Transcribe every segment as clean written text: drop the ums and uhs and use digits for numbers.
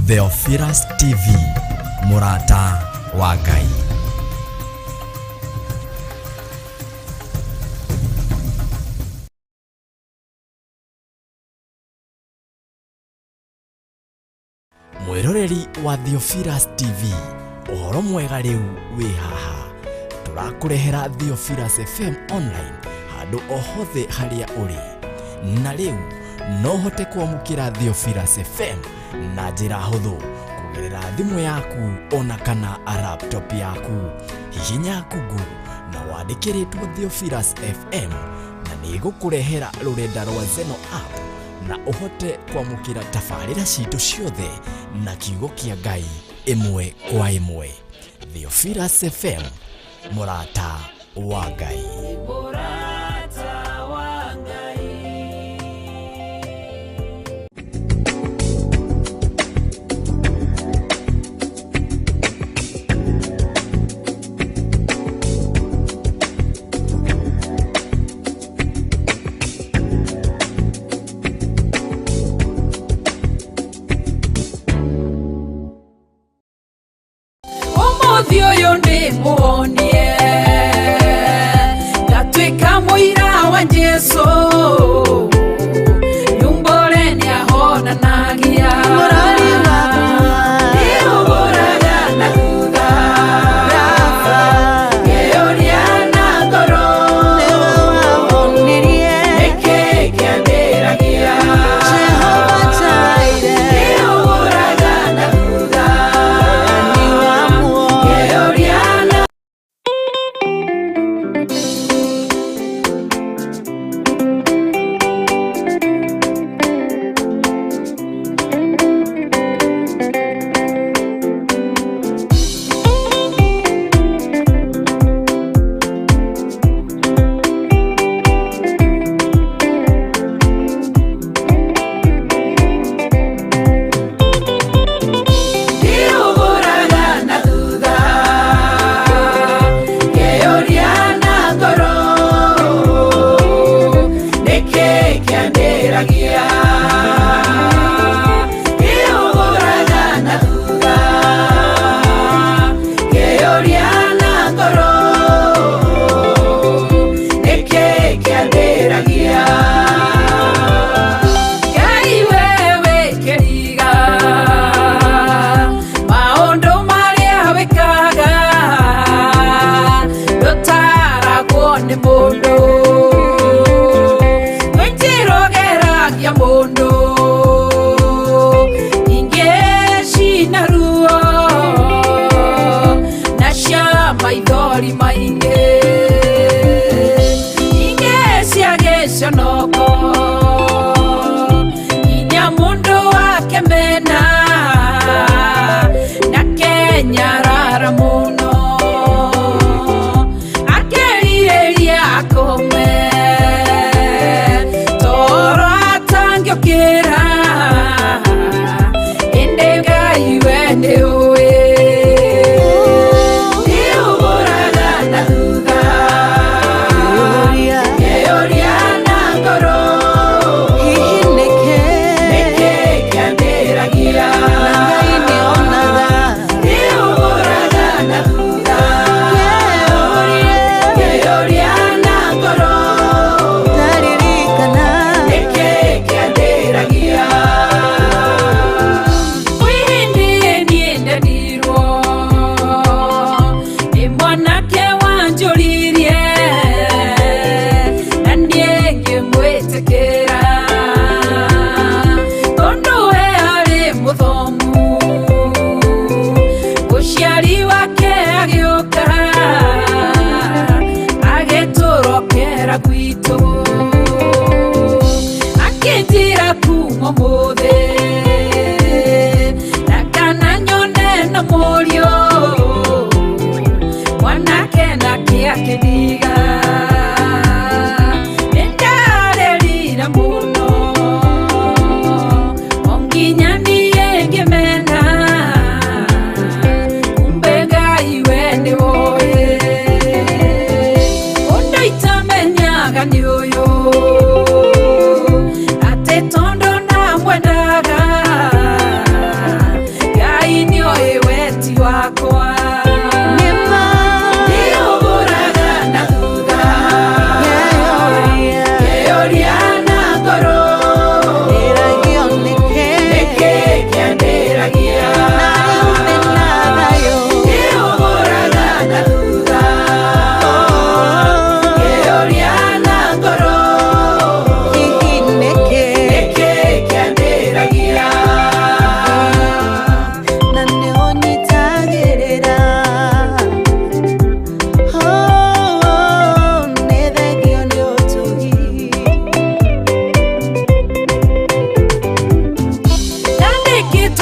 Theophilus TV, mũrata wa Ngai. Mwĩroreri wa Theophilus TV, ũhoro mwega rĩu wĩ haha. Tũrakũrehera Theophilus FM online handũ o hothe harĩa ũrĩ. Na rĩu no ũhote kwamũkĩra Theophilus FM na njĩra hũthũ kũgerera thimũ yaku ona kana laptop yaku. Hihinya Google na wandĩke rĩtwa Theophilus FM na nĩ ĩgũkũrehera rũrenda rwa Zeno app na ũhote kwamũkĩra tabarĩra citũ ciothe na kiugo kĩa Ngai ĩmwe kwa ĩmwe. Theophilus FM, mũrata wa Ngai. Mũrata wa Ngai. Ũmũthĩ ũyũ nĩ mũhonie, ngatuĩka mũira wa Jesũ, nyumbũre nĩahonanagia. Mũrori wakwa. Nĩũgũraga na thutha, ngeyũria na ngoro, Nĩwe wahonirie. Nĩkĩ kĩandĩragia? Jehova Jireh. Nĩũgũraga na thutha, Ni wa muoyo. ngeyũria na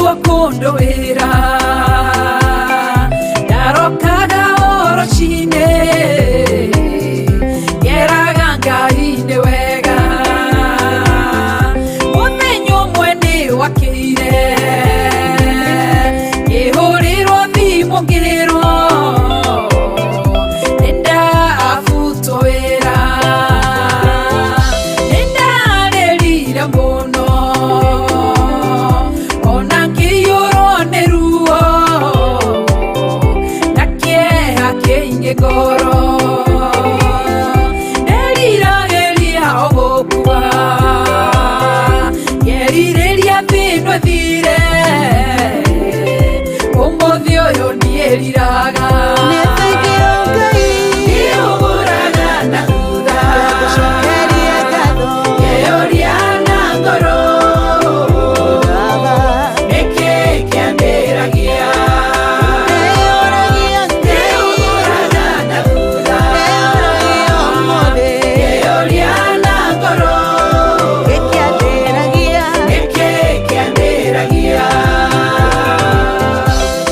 Nĩguo kũndũĩra ndarokaga o rũcinĩ ngeraga Ngai nĩ wega mũthenya ũmwe nĩ wakĩire ngĩhũrĩrwo thimũ ngĩrwo nĩndabutwo wĩra nĩndarĩrire mũno ona ngĩiyũrwo nĩ ruo na kĩeha kĩingĩ ngoro nderiragĩria o gũkua ngerirĩria thĩno ĩthire ũmũthĩ ũyũ ndiĩriraga Nĩ thengiũ Ngai Ndiũgũraga na thutha Ngagũcokeria ngatho ngeyũria na ngoro Baba nĩkĩ kĩambĩragia Ndĩyũragia Ngai Ndiũgũraga na thutha Ndĩyũragia ũmũthĩ ngeyũria na ngoro Gĩkĩandĩragia nĩkĩ kĩambĩragia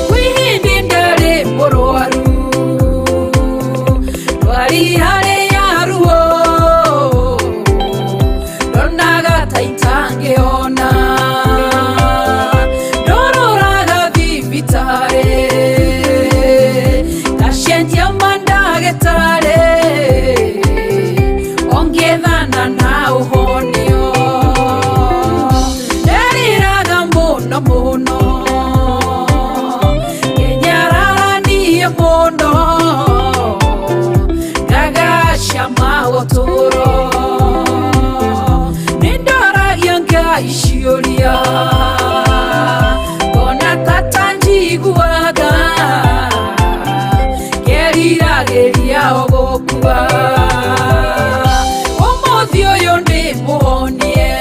kwĩ hĩndĩ ndarĩ mũrwaru ndwari harĩ ya ruo ndonaga ta itangĩona ndororaga thibitarĩ ngacenjia mandagĩtarĩ ongĩethana na ũhonio nderiraga mũno mũno ngenyararanie mũno ngagacama ũtũũro nĩndoragia Ngai ciũria ngona tata njiguaga ngeriragĩria o gũkua ũmũthĩ ũyũ nĩ mũhonie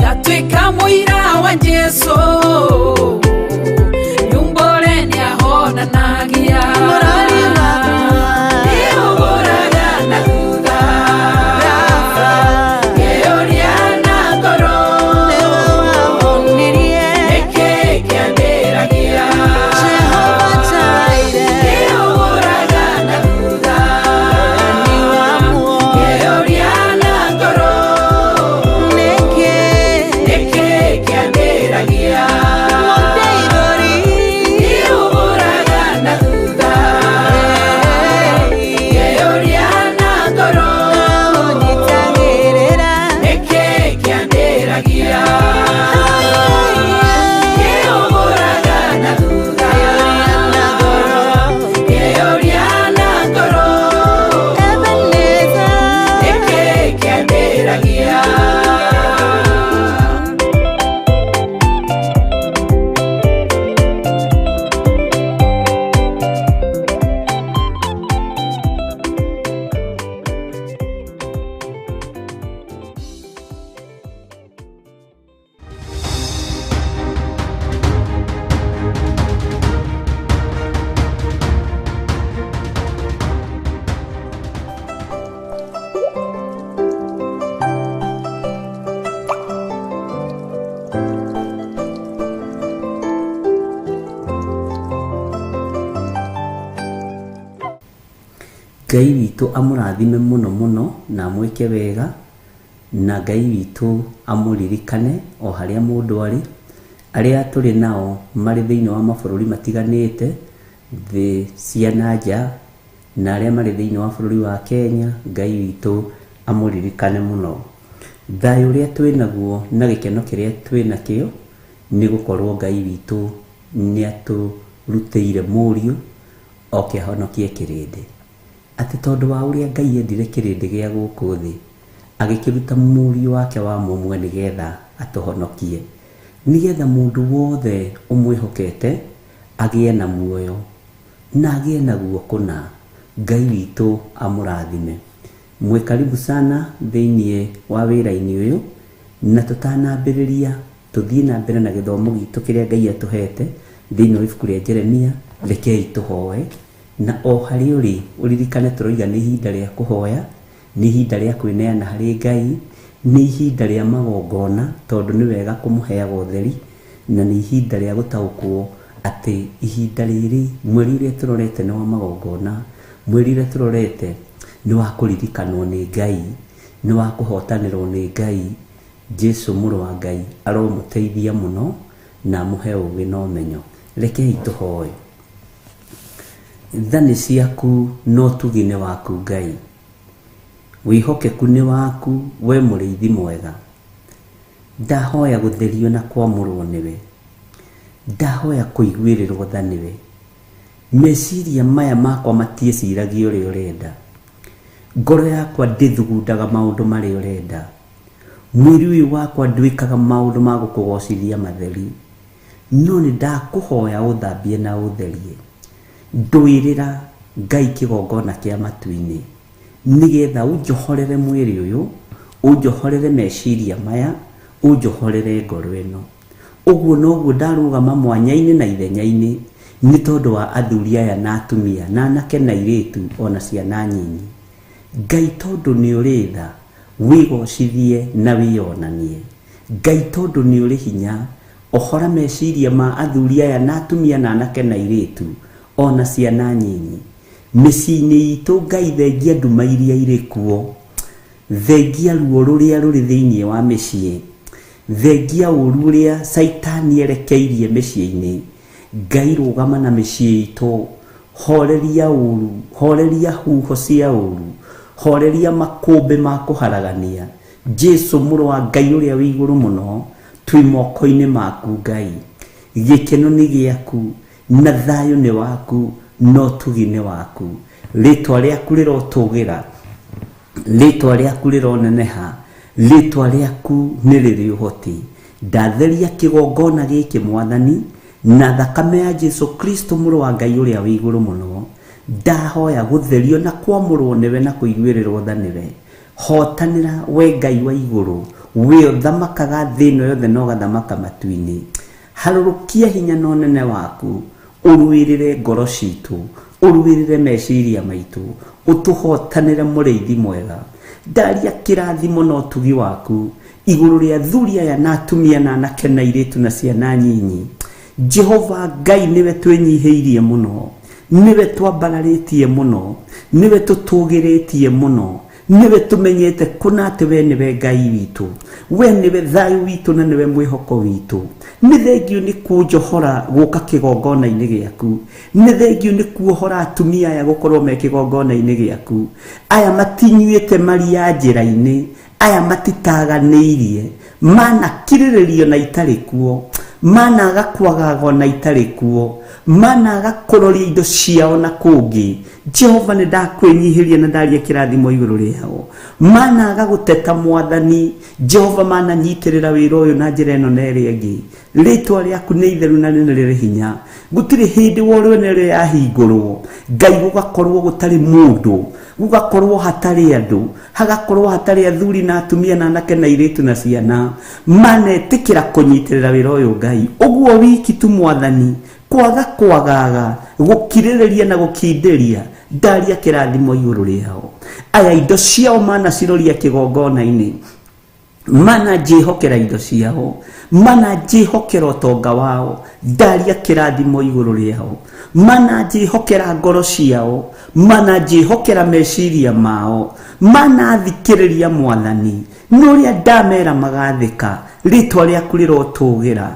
ngatuĩka mũira wa Jesũ nyumbũre nĩahonanagia Mũrori wakwa Ndiũgũraga na thutha Baba ngeyũria na ngoro Nĩwe wahonirie nĩkĩ kĩambĩragia Jehova Jireh Ndiũgũraga na thutha Nĩ wa muoyo ngeyũria na ngoro Nĩkĩ nĩkĩ kĩambĩragia Mũndeithũri Ndiũgũraga na thutha ngeyũria na ngoro Ũnyitagĩrĩra nĩkĩ kĩambĩragia Ndiũgũraga na thutha Na ngoro ngeyũria na ngoro Ebenezer nĩkĩ kĩambĩragia Ngai witũ amũrathime mũno mũno na amwĩke wega na Ngai witũ amũririkane o harĩa mũndũ arĩ arĩa tũrĩ nao marĩ thĩinĩ wa mabũrũri matiganĩte thĩ cia na nja na arĩa marĩ thĩinĩ wa bũrũri wa Kenya Ngai witũ amũririkane mũno thayũ ũrĩa twĩ naguo na gĩkeno kĩrĩa twĩ nakĩo nĩ gũkorwo Ngai witũ nĩ atũrutĩire mũriũ oke ahonokie kĩrĩndĩ atĩ tondũ wa ũrĩa Ngai endire kĩrĩndĩ gĩa gũkũ thĩ agĩkĩruta mũriũ wake wa mũmwe nĩgetha atũhonokie nĩgetha mũndũ wothe ũmwĩhokete agĩe na muoyo na agĩe naguo kũna Ngai witũ amũrathime mwĩ karibu sana thĩiniĩ wa wĩra-inĩ ũyũ na tũtanambĩrĩria tũthiĩ na mbere na gĩthomo gitũ kĩrĩa Ngai atũhete thĩinĩ wa ibuku rĩa Jeremia rekei tũhoe na o harĩa ũrĩ ũririkane tũroiga nĩ ihinda rĩa kũhoya nĩ ihinda rĩa kwĩneana harĩ Ngai nĩ ihinda rĩa magongona tondũ nĩ wega kũmũheaga ũtheri Na nĩ ihinda rĩa gũtaũkwo atĩ ihinda rĩrĩ, mweri ũrĩa tũrorete nĩ wa magongona, mweri ũrĩa tũrorete nĩ wa kũririkanwo nĩ Ngai, nĩ wa kũhotanĩrwo nĩ Ngai. Jesu mũrũ wa Ngai aromũteithia mũno na amũhe ũgĩ na ũmenyo. Rekei tũhoe. Tha nĩ ciaku na ũtugi nĩ waku Ngai, wĩhokeku nĩ waku we mũrĩithi mwega. Ndahoya gũtherio na kwamũrwo nĩwe, ndahoya kũiguĩrĩrwo tha nĩwe. Meciria maya makwa matiĩciragia ũrĩa ũrenda, ngoro yakwa ndĩthugundaga maũndũ marĩa ũrenda, mwĩrĩ ũyũ wakwa ndwĩkaga maũndũ ma gũkũgocithia matheri, no nĩ ndakũhoya ũthambie na ũtherie. Ndũĩrĩra Ngai kĩgongona kĩa matu-inĩ, nĩgetha ũnjohorere mwĩrĩ ũyũ, ũnjohorere meciria maya, ũnjohorere ngoro ĩno. Ũguo noguo ndarũgama mwanya-inĩ na ithenya-inĩ nĩ tondũ wa athuri aya na atumia na anake na airĩtu ona ciana nyinyi. Ngai tondũ nĩ ũrĩ tha, wĩgocithie na wĩyonanie. Ngai tondũ nĩ ũrĩ hinya, ohora meciria ma athuri aya na atumia na anake na airĩtu ona ciana nyinyi. Mĩciĩ-inĩ itũ Ngai thengia nduma iria irĩ kuo, thengia ruo rũrĩa rũrĩ thĩinĩ wa mĩciĩ, thengia ũru ũrĩa caitani erekeirie mĩciĩ-inĩ. Ngai rũgama na mĩciĩ itũ, horeria ũru, horeria huho cia ũru, horeria makũmbĩ ma kũharagania. Jesu mũrũ wa Ngai ũrĩa wĩ igũrũ mũno, twĩ moko-inĩ maku Ngai. Gĩkeno nĩ gĩaku na thayũ nĩ waku na ũtugi nĩ waku. Rĩtwa rĩaku rĩrotũgĩra, rĩtwa rĩaku rĩroneneha, rĩtwa rĩaku nĩ rĩrĩ ũhoti. Ndatheria kĩgongona gĩkĩ Mwathani na thakame ya Jesu Kristo mũrũ wa Ngai ũrĩa wĩ igũrũ mũno. Ndahoya gũtherio na kwamũrwo nĩwe na kũiguĩrĩrwo tha nĩwe. Hotanĩra we Ngai wa igũrũ, we ũthamakaga thĩ ĩno yothe na ũgathamaka matu-inĩ. Harũrũkia hinya na ũnene waku, ũrũĩrĩre ngoro citũ, ũrũĩrĩre meciria maitũ, ũtũhotanĩre mũrĩithi mwega. Ndaria kĩrathimo na ũtugi waku igũrũ rĩa athuri aya na atumia na anake na airĩtu na ciana nyinyi. Jehova Ngai nĩwe twĩnyihĩirie mũno, nĩwe twambararĩtie mũno, nĩwe tũtũgĩrĩtie mũno, nĩwe tũmenyete kũna atĩ we nĩwe Ngai witũ, we nĩwe thayũ witũ na nĩwe mwĩhoko witũ. Nĩ thengio nĩ kũnjohora gũka kĩgongona-inĩ gĩaku, nĩ thengio nĩ kuohora atumia aya gũkorwo me kĩgongona-inĩ gĩaku. Aya matinyuĩte maria njĩra-inĩ, aya matitaganĩirie, manakirĩrĩrio na itarĩ kuo, managa kwagaga na itarĩ kuo, managa kũroria indo ciao na kũngĩ. Jehova nĩ ndakwĩnyihĩria na ndaria kĩrathimo igũrũ rĩao. Managa gũteta Mwathani, Jehova mananyitĩrĩra wĩra ũyũ na njĩra ĩno na ĩrĩa ĩngĩ. Rĩtwa rĩaku nĩ itheru na nĩ rĩrĩ hinya. Gũtirĩ hĩndĩ worwene ĩrĩa yahingũrwo Ngai gũgakorwo gũtarĩ mũndũ, gũgakorwo hatarĩ andũ, hagakorwo hatarĩ athuri na atumia na anake na airĩtu na ciana. Manetĩkĩra kũnyitĩrĩra wĩra ũyũ Ngai. Ũguo wiki tu Mwathani, kwaga kwagaga, gũkirĩrĩria na gũkindĩria, ndaria kĩrathimo igũrũ rĩao. Aya indo ciao manaciroria kĩgongona-inĩ, mana njĩhokera indo ciao, mana njĩhokera ũtonga wao, ndaria kĩrathimo igũrũ rĩao. Mana njĩhokera ngoro ciao, mana njĩhokera meciria mao, mana thikĩrĩria Mwathani nĩ ũrĩa ndamera magathĩka. Rĩtwa rĩaku rĩrotũgĩra.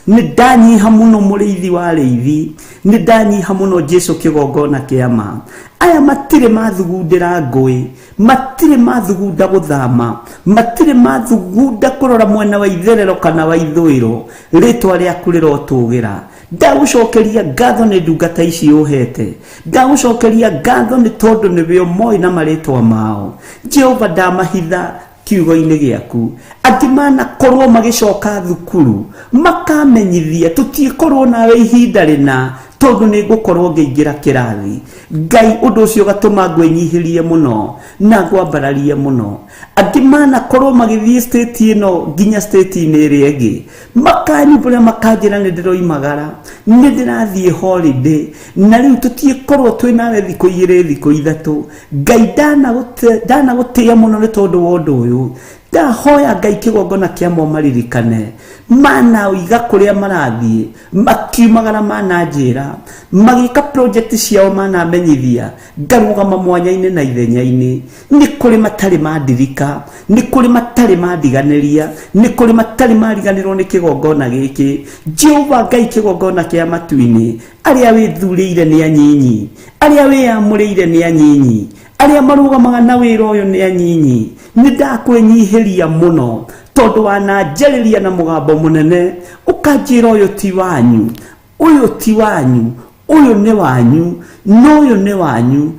Nĩ ndanyiha mũno mũrĩithi wa arĩithi, nĩ ndanyiha mũno Jesu kĩgongona kĩa ma. Aya matirĩ mathugundĩra ngũĩ, matirĩ mathugunda gũthama, matirĩ mathugunda kũrora mwena wa itherero kana wa ithũĩro. Rĩtwa rĩaku rĩrotũgĩra. Ndagũcokeria ngatho nĩ ndungata ici ũhete, ndagũcokeria ngatho nĩ tondũ nĩwe ũmoĩ na marĩtwa mao. Jehova ndamahitha kiugo-inĩ gĩaku. Angĩ manakorwo magĩcoka thukuru makamenyithia tũtiĩkorwo nawe ihinda rĩna tondũ nĩ ngũkorwo ngĩingĩra kĩrathi. Ngai ũndũ ũcio ũgatũma ngwĩnyihĩrie mũno na ngwambararie mũno. Angĩ manakorwo magĩthiĩ state ĩno nginya state-inĩ ĩrĩa ĩngĩ, makanyumbũra makanjĩra nĩ ndĩroimagara, nĩ ndĩrathiĩ holiday, na rĩu tũtiĩkorwo twĩ nawe thikũ igĩrĩ thikũ ithatũ. Ngai ndanagũtĩa mũno nĩ tondũ wa ũndũ ũyũ. Ndahoya Ngai kĩgongona kĩa maririkane manaoiga kũrĩa marathiĩ makiumagara, mananjĩra magĩka project ciao, manamenyithia ngarũgama mwanya-inĩ na ithenya-inĩ. Nĩ kũrĩ matarĩ mandirika, nĩ kũrĩ matarĩ mandiganĩria, nĩ kũrĩ matarĩ mariganĩrwo nĩ kĩgongona gĩkĩ. Jehova Ngai kĩgongona kĩa matu-inĩ, arĩa wĩthurĩire nĩ anyinyi, arĩa wĩyamũrĩire nĩ anyinyi, arĩa marũgamaga na wĩra ũyũ nĩ anyinyi. Nĩ ndakwĩnyihĩria mũno tondũ wananjarĩria na mũgambo mũnene ũkanjĩra ũyũ ti wanyu, ũyũ ti wanyu, ũyũ nĩ wanyu, na ũyũ nĩ wanyu,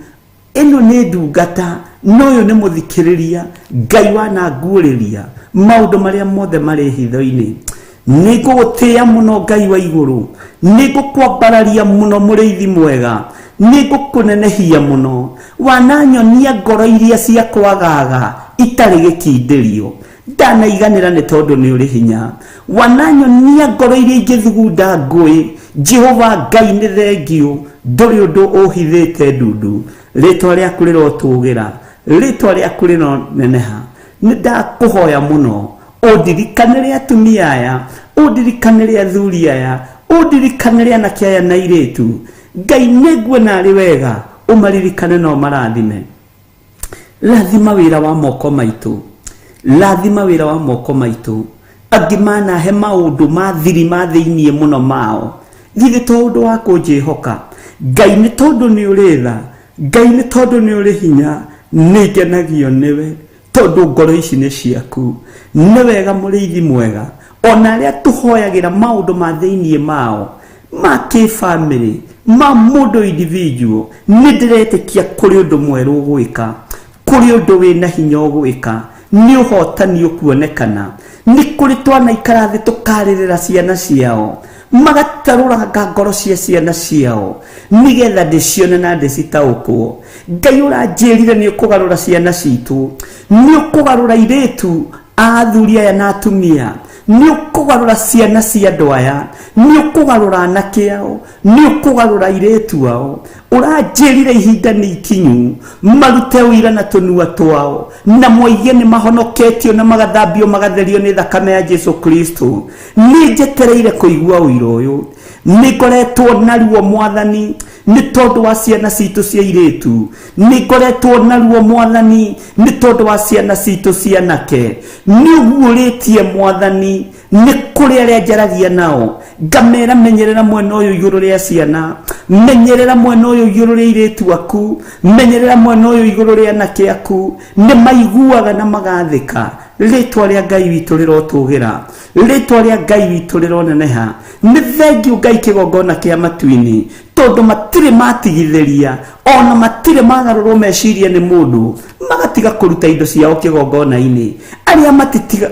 ĩno nĩ ndungata na ũyũ nĩ mũthikĩrĩria. Ngai wananguũrĩria maũndũ marĩa mothe marĩ hitho-inĩ. Nĩ ngũgũtĩĩa mũno Ngai wa igũrũ, nĩ ngũkwambararia mũno mũrĩithi mwega, nĩ ngũkũnenehia mũno. Wananyonia ngoro iria cia kwagaga itarĩ gĩkindĩrio, ndanaiganĩra nĩ tondũ nĩ ũrĩ hinya. Wananyonia ngoro iria ingĩthugunda ngũĩ. Jehova Ngai nĩ thengiũ, ndũrĩ ũndũ ũhithĩte ndundu. Rĩtwa rĩaku rĩrotũgĩra, rĩtwa rĩaku rĩroneneha. Nĩ ndakũhoya mũno ũndirikanĩre atumia aya, ũndirikanĩre athuri aya, ũndirikanĩre anake aya na airĩtu. Ngai nĩ nguona arĩ wega ũmaririkane na ũmarathime. Rathima wĩra wa moko maitũ, rathima wĩra wa moko maitũ. Angĩ manahe maũndũ ma thiri ma thĩiniĩ mũno mao, githĩ to ũndũ wa kũnjĩhoka. Ngai nĩ tondũ nĩ ũrĩ tha, Ngai nĩ tondũ nĩ ũrĩ hinya, nĩ ngenagio nĩwe tondũ ngoro ici nĩ ciaku. Nĩ wega mũrĩithi mwega, ona arĩa tũhoyagĩra maũndũ ma thĩiniĩ mao ma kĩbamĩrĩ, ma mũndũ individual, nĩ ndĩretĩkia kũrĩ ũndũ mwerũ ũgwĩka, kũrĩ ũndũ wĩna hinya ũgwĩka, nĩ ũhotani ũkuonekana. Nĩ kũrĩ twanaikara thĩ tũkarĩrĩra ciana ciao, magatarũranga ngoro cia ciana ciao nĩgetha ndĩcione na ndĩcitaũkwo. Ngai ũranjĩrire nĩ ũkũgarũra ciana citũ, nĩ ũkũgarũra airĩtu a athuri aya na atumia, nĩ ũkũgarũra ciana cia andũ aya, nĩ ũkũgarũra anake ao, nĩ ũkũgarũra airĩtu ao. Ũranjĩrire ihinda nĩ ikinyu marute ũira na tũnua twao na moige nĩ mahonoketio na magathambio magatherio nĩ thakame ya Jesu Kristo. Nĩ njetereire kũigua ũira ũyũ. Nĩ ngoretwo naruo Mwathani nĩ tondũ wa ciana citũ cia airĩtu, nĩ ngoretwo naruo Mwathani nĩ tondũ wa ciana citũ cia anake. Nĩ ũguũrĩtie Mwathani, nĩ kũrĩ arĩa njaragia nao ngamera menyerera mwena ũyũ igũrũ rĩa ciana, menyerera mwena ũyũ igũrũ rĩa airĩtu aku, menyerera mwena ũyũ igũrũ rĩa anake aku. Nĩ maiguaga na magathĩka. Rĩtwa rĩa Ngai witũ rĩrotũgĩra, rĩtwa rĩa Ngai witũ rĩroneneha. Nĩ thengiũ Ngai kĩgongona kĩa matu-inĩ, tondũ matirĩ matigithĩria ona matirĩ magarũrwo meciria nĩ mũndũ magatiga kũruta indo ciao kĩgongona-inĩ. Arĩa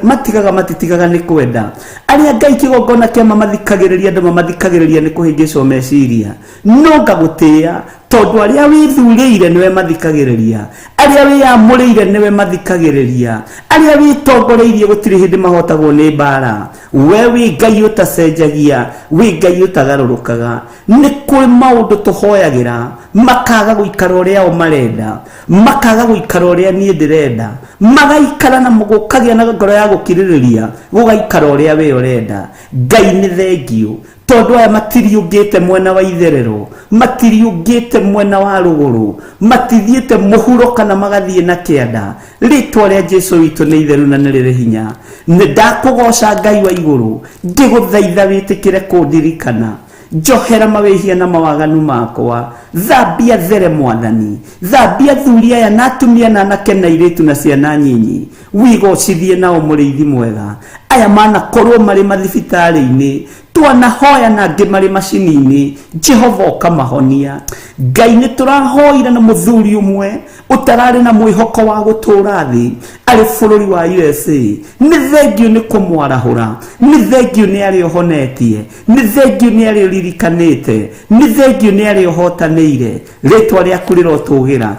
matigaga matitigaga nĩ kwenda. Arĩa Ngai kĩgongona kĩa mamathikagĩrĩria, andũ mamathikagĩrĩria nĩ kũhĩngĩcwo meciria. No ngagũtĩĩa tondũ arĩa wĩthurĩire nĩwe mathikagĩrĩria, arĩa wĩyamũrĩire nĩwe mathikagĩrĩria, arĩa wĩtongoreirie gũtirĩ hĩndĩ mahotagwo nĩ mbara. We wĩ Ngai ũtacenjagia, wĩ Ngai ũtagarũrũkaga. Nĩ kũrĩ maũndũ tũhoyagĩra makaga gũikara ũrĩa o marenda, makaga gũikara ũrĩa niĩ ndĩrenda, magaikara na gũkagĩa na ngoro ya gũkirĩrĩria gũgaikara ũrĩa we ũrenda. Ngai nĩ thengiũ tondũ aya matiriũngĩte mwena wa itherero, matiriũngĩte mwena wa rũgũrũ, matithiĩte mũhuro kana magathiĩ na kĩanda. Rĩtwa rĩa Jesu witũ nĩ itheru na nĩ rĩrĩ hinya. Nĩ ndakũgoca Ngai wa igũrũ, ngĩgũthaitha wĩtĩkĩre kũndirikana. Njohera mawĩhia na mawaganu makwa, thambia there Mwathani, thambia athuri aya na atumia na anake na airĩtu na ciana nyinyi, wigocithie nao mũrĩithi mwega. Aya manakorwo marĩ mathibitarĩ-inĩ, twanahoya na angĩ marĩ macini-inĩ, Jehova ũkamahonia. Ngai nĩ tũrahoire na mũthuri ũmwe ũtararĩ na mwĩhoko wa gũtũũra thĩ arĩ bũrũri wa USA. Nĩ thengiũ nĩ kũmwarahũra, nĩ thengiũ nĩ arĩa ũhonetie, nĩ thengiũ nĩ arĩa ũririkanĩte, nĩ thengiũ nĩ arĩa ũhotanĩire. Rĩtwa rĩaku rĩrotũgĩra,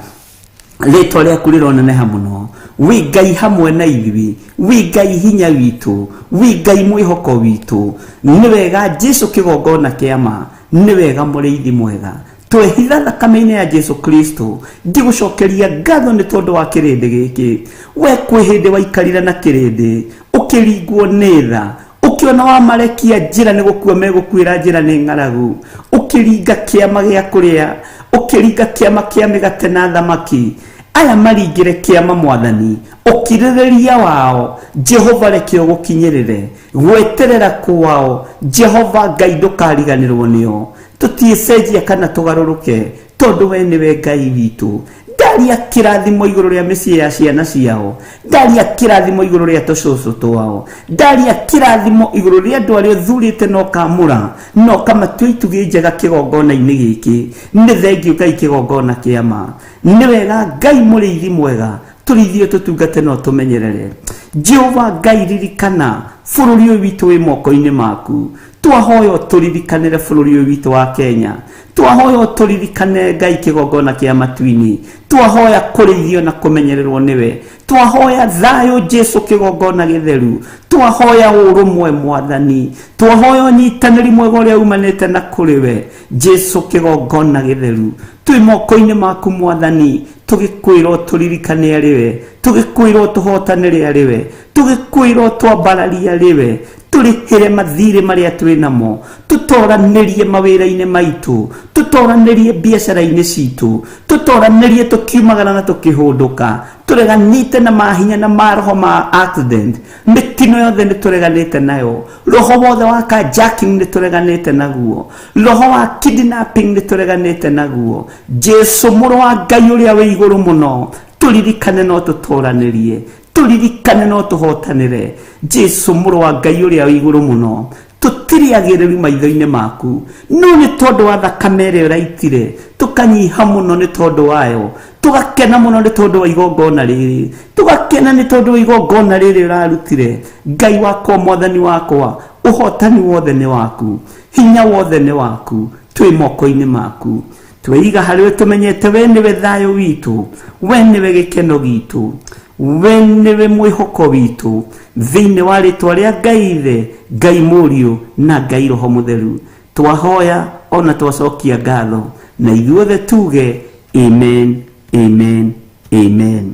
rĩtwa rĩaku rĩroneneha mũno. Wĩ Ngai hamwe na ithuĩ, wĩ Ngai hinya witũ, wĩ Ngai mwĩhoko witũ. Nĩ wega Jesu kĩgongona kĩa ma, nĩ wega mũrĩithi mwega. Twehitha thakame-inĩ ya Jesu Kristo. Ngĩgũcokeria ngatho nĩ tondũ wa kĩrĩndĩ gĩkĩ. We kwĩ hĩndĩ waikarire na kĩrĩndĩ ũkĩringwo nĩ tha, ũkĩona wamarekia njĩra nĩ gũkua megũkuĩra njĩra nĩ ng'aragu, ũkĩringa kĩama gĩa kũrĩa, ũkĩringa kĩama kĩa mĩgate na thamaki. Aya maringĩre kĩama Mwathani, ũkirĩrĩria wao Jehova reke ũgũkinyĩrĩre, gweterera kwao Jehova Ngai ndũkariganĩrwo nĩo. Tũtiĩcenjia kana tũgarũrũke tondũ we nĩwe Ngai witũ. Ndaria kĩrathimo igũrũ rĩa mĩciĩ ya ciana ciao, ndaria kĩrathimo igũrũ rĩa tũcũcũ twao, ndaria kĩrathimo igũrũ rĩa andũ arĩa ũthurĩte na ũkamũra na ũkamatua itugĩ njega kĩgongona-inĩ gĩkĩ. Nĩ thengiũ Ngai kĩgongona kĩa ma. Nĩ wega Ngai mũrĩithi mwega, tũrĩithie tũtungate na ũtũmenyerere. Jehova Ngai ririkana bũrũri ũyũ witũ wĩ moko-inĩ maku. Twahoya ũtũririkanĩre bũrũri ũyũ witũ wa Kenya. Twahoya ũtũririkane Ngai kĩgongona kĩa matu-inĩ. Twahoya kũrĩithio na kũmenyererwo nĩwe. Twahoya thayũ Jesu kĩgongona gĩtheru. Twahoya ũrũmwe Mwathani. Twahoya ũnyitanĩri mwega ũrĩa umanĩte na kũrĩ we Jesu kĩgongona gĩtheru. Twĩ moko-inĩ maku Mwathani, tũgĩkwĩra ũtũririkane arĩ we, tũgĩkwĩra ũtũhotanĩre arĩ we, tũgĩkwĩra ũtwambararie arĩ we, tũrĩhĩre mathirĩ marĩa twĩ namo, tũtoranĩrie mawĩra-inĩ maitũ, tũtoranĩrie biacara-inĩ citũ, tũtoranĩrie tũkiumagara na tũkĩhũndũka, tũreganĩte na mahinya na maroho ma accident, mĩtino yothe nĩ tũreganĩte nayo, roho wothe wa carjacking nĩ tũreganĩte naguo, roho wa kidnapping nĩ tũreganĩte naguo. Jesu mũrũ wa Ngai ũrĩa wĩ igũrũ mũno, tũririkane no tũtoranĩrie, tũririkane no tũhotanĩre. Jesu mũrũ wa Ngai ũrĩa wĩ igũrũ mũno, tũtirĩ agĩrĩru maitho-inĩ maku, no nĩ tondũ wa thakame ĩrĩa ũraitire tũkanyiha mũno nĩ tondũ wayo, tũgakena mũno nĩ tondũ wa igongona rĩrĩ, tũgakena nĩ tondũ wa igongona rĩrĩ ũrarutire. Ngai wakwa, Mwathani wakwa, ũhotani wothe nĩ waku, hinya wothe nĩ waku, twĩ moko-inĩ maku. Tweiga harĩ we tũmenyete we nĩwe thayũ witũ, we nĩwe gĩkeno gitũ, we nĩwe mwĩhoko witũ. Thĩinĩ wa rĩtwa rĩa Ngai Ithe, Ngai Mũriũ na Ngai Roho Mũtheru, twahoya ona twacokia ngatho, na ithuothe tuge amen, amen, amen.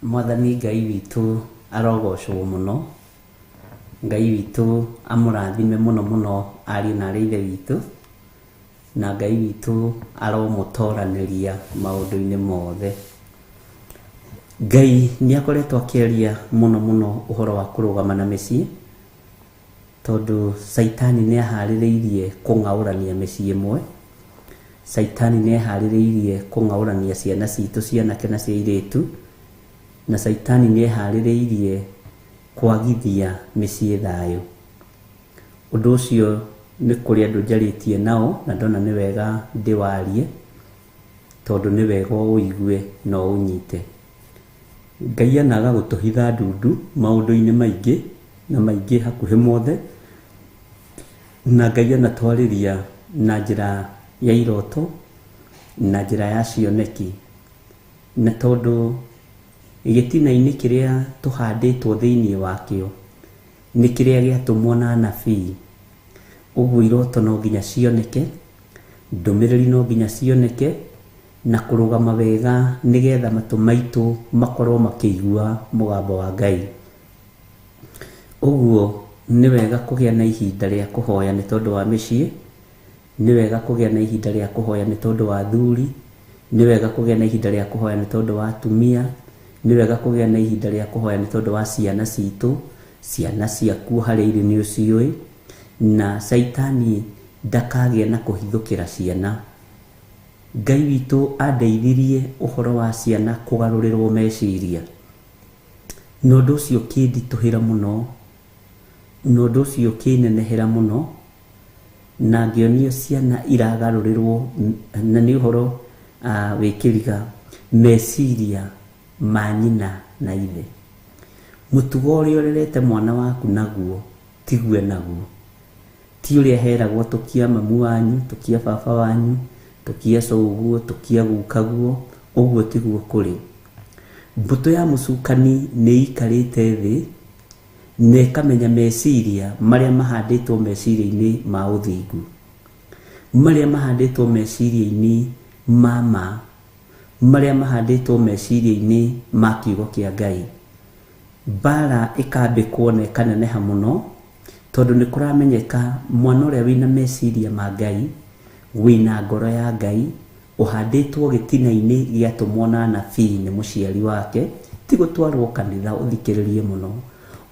Mwathani Ngai witũ arogocwo mũno. Ngai witũ amũrathime mũno mũno ariũ na arĩ ithe witũ, na Ngai witũ aromũtoranĩria maũndũ-inĩ mothe. Ngai nĩ akoretwo akĩaria mũno mũno ũhoro wa kũrũgama na mĩciĩ, tondũ Caitani nĩ aharĩrĩirie kũng'aũrania mĩciĩ ĩmwe. Caitani nĩ eharĩrĩirie kũng'aũrania ciana citũ cia anake na cia airĩtu, na Caitani nĩ eharĩrĩirie kwagithia mĩciĩ thayũ. Ũndũ ũcio nĩ kũrĩ andũ njarĩtie nao na ndona nĩ wega ndĩwarie, tondũ nĩ wega ũigue na ũnyite. Ngai anaga gũtũhitha ndundu maũndũ-inĩ maingĩ na maingĩ hakuhĩ mothe, na Ngai anatwarĩria na njĩra ya iroto na njĩra ya cioneki, na tondũ gĩtina-inĩ kĩrĩa tũhandĩtwo thĩinĩ wakĩo nĩ kĩrĩa gĩatũmwo na anabii. Ũguo iroto no nginya cioneke, ndũmĩrĩri no nginya cioneke, na kũrũgama wega nĩgetha matũ maitũ makorwo makĩigua mũgambo wa Ngai. Ũguo nĩ wega kũgĩa na ihinda rĩa kũhoya nĩ tondũ wa mĩciĩ, nĩ wega kũgĩa na ihinda rĩa kũhoya nĩ tondũ wa athuri, nĩ wega kũgĩa na ihinda rĩa kũhoya nĩ tondũ wa atumia, nĩ wega kũgĩa na ihinda rĩa kũhoya nĩ tondũ wa ciana citũ, ciana ciaku harĩa irĩ nĩ ũciũĩ, na Caitani ndakagĩe na kũhithũkĩra ciana. Ngai witũ andeithirie ũhoro wa ciana kũgarũrĩrwo meciria, na ũndũ ũcio ũkĩnditũhĩra mũno, na ũndũ ũcio ũkĩnenehera mũno, na ngĩonio ciana iragarũrĩrwo, na nĩ ũhoro wĩ kĩriga, meciria ma nyina na ithe. Mũtugo ũrĩa ũrerete mwana waku naguo tigue naguo, ti ũrĩa heragwo tũkia mamu wanyu, tũkia baba wanyu, tũkia cũguo, tũkia gukaguo, ũguo tiguo kũrĩ. Mbũtũ ya mũcukani nĩ ĩikarĩte thĩ na ĩkamenya meciria marĩa mahandĩtwo meciria-inĩ ma ũthingu, marĩa mahandĩtwo meciria-inĩ ma ma, marĩa mahandĩtwo meciria-inĩ ma kiugo kĩa Ngai. Mbara ĩkambĩkwo na ĩkaneneha mũno, tondũ nĩ kũramenyeka mwana ũrĩa wĩna meciria ma Ngai, wĩna ngoro ya Ngai, ũhandĩtwo gĩtina-inĩ gĩatũmwo na anabii nĩ mũciari wake, ti gũtwarwo kanitha ũthikĩrĩrie mũno,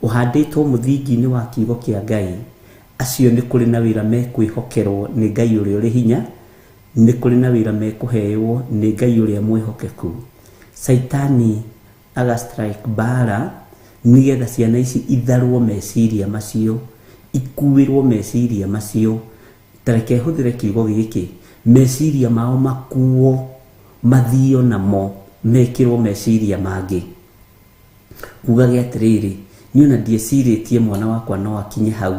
ũhandĩtwo mũthingi-inĩ wa kiugo kĩa Ngai, acio nĩ kũrĩ na wĩra mekwĩhokerwo nĩ Ngai ũrĩa ũrĩ hinya, nĩ kũrĩ na wĩra mekũheo nĩ Ngai ũrĩa mwĩhokeku. Caitani aga strike mbara nĩgetha ciana ici itharwo meciria macio, ikuĩrwo meciria macio. Ta reke hũthĩre kiugo gĩkĩ, meciria mao makuo, mathio namo, mekĩrwo meciria mangĩ. Ugage atĩrĩrĩ, niĩ ona ndiecirĩtie mwana wakwa no akinye hau,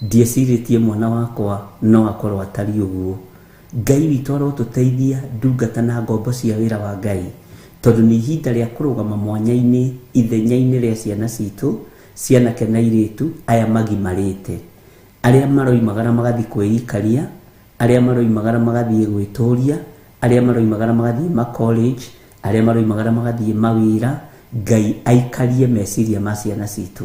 ndiecirĩtie mwana wakwa no akorwo atariĩ ũguo. Ngai witũ arotũteithia ndungata na ngombo cia wĩra wa Ngai, tondũ nĩ ihinda rĩa kũrũgama mwanya-inĩ ithenya-inĩ rĩa ciana citũ, cianake na airĩtu aya magimarĩte, arĩa maroimagara magathiĩ kwĩikaria, arĩa maroimagara magathiĩ gwĩtũria, arĩa maroimagara magathiĩ ma college, arĩa maroimagara magathiĩ mawĩra. Ngai aikarie meciria ma ciana citũ.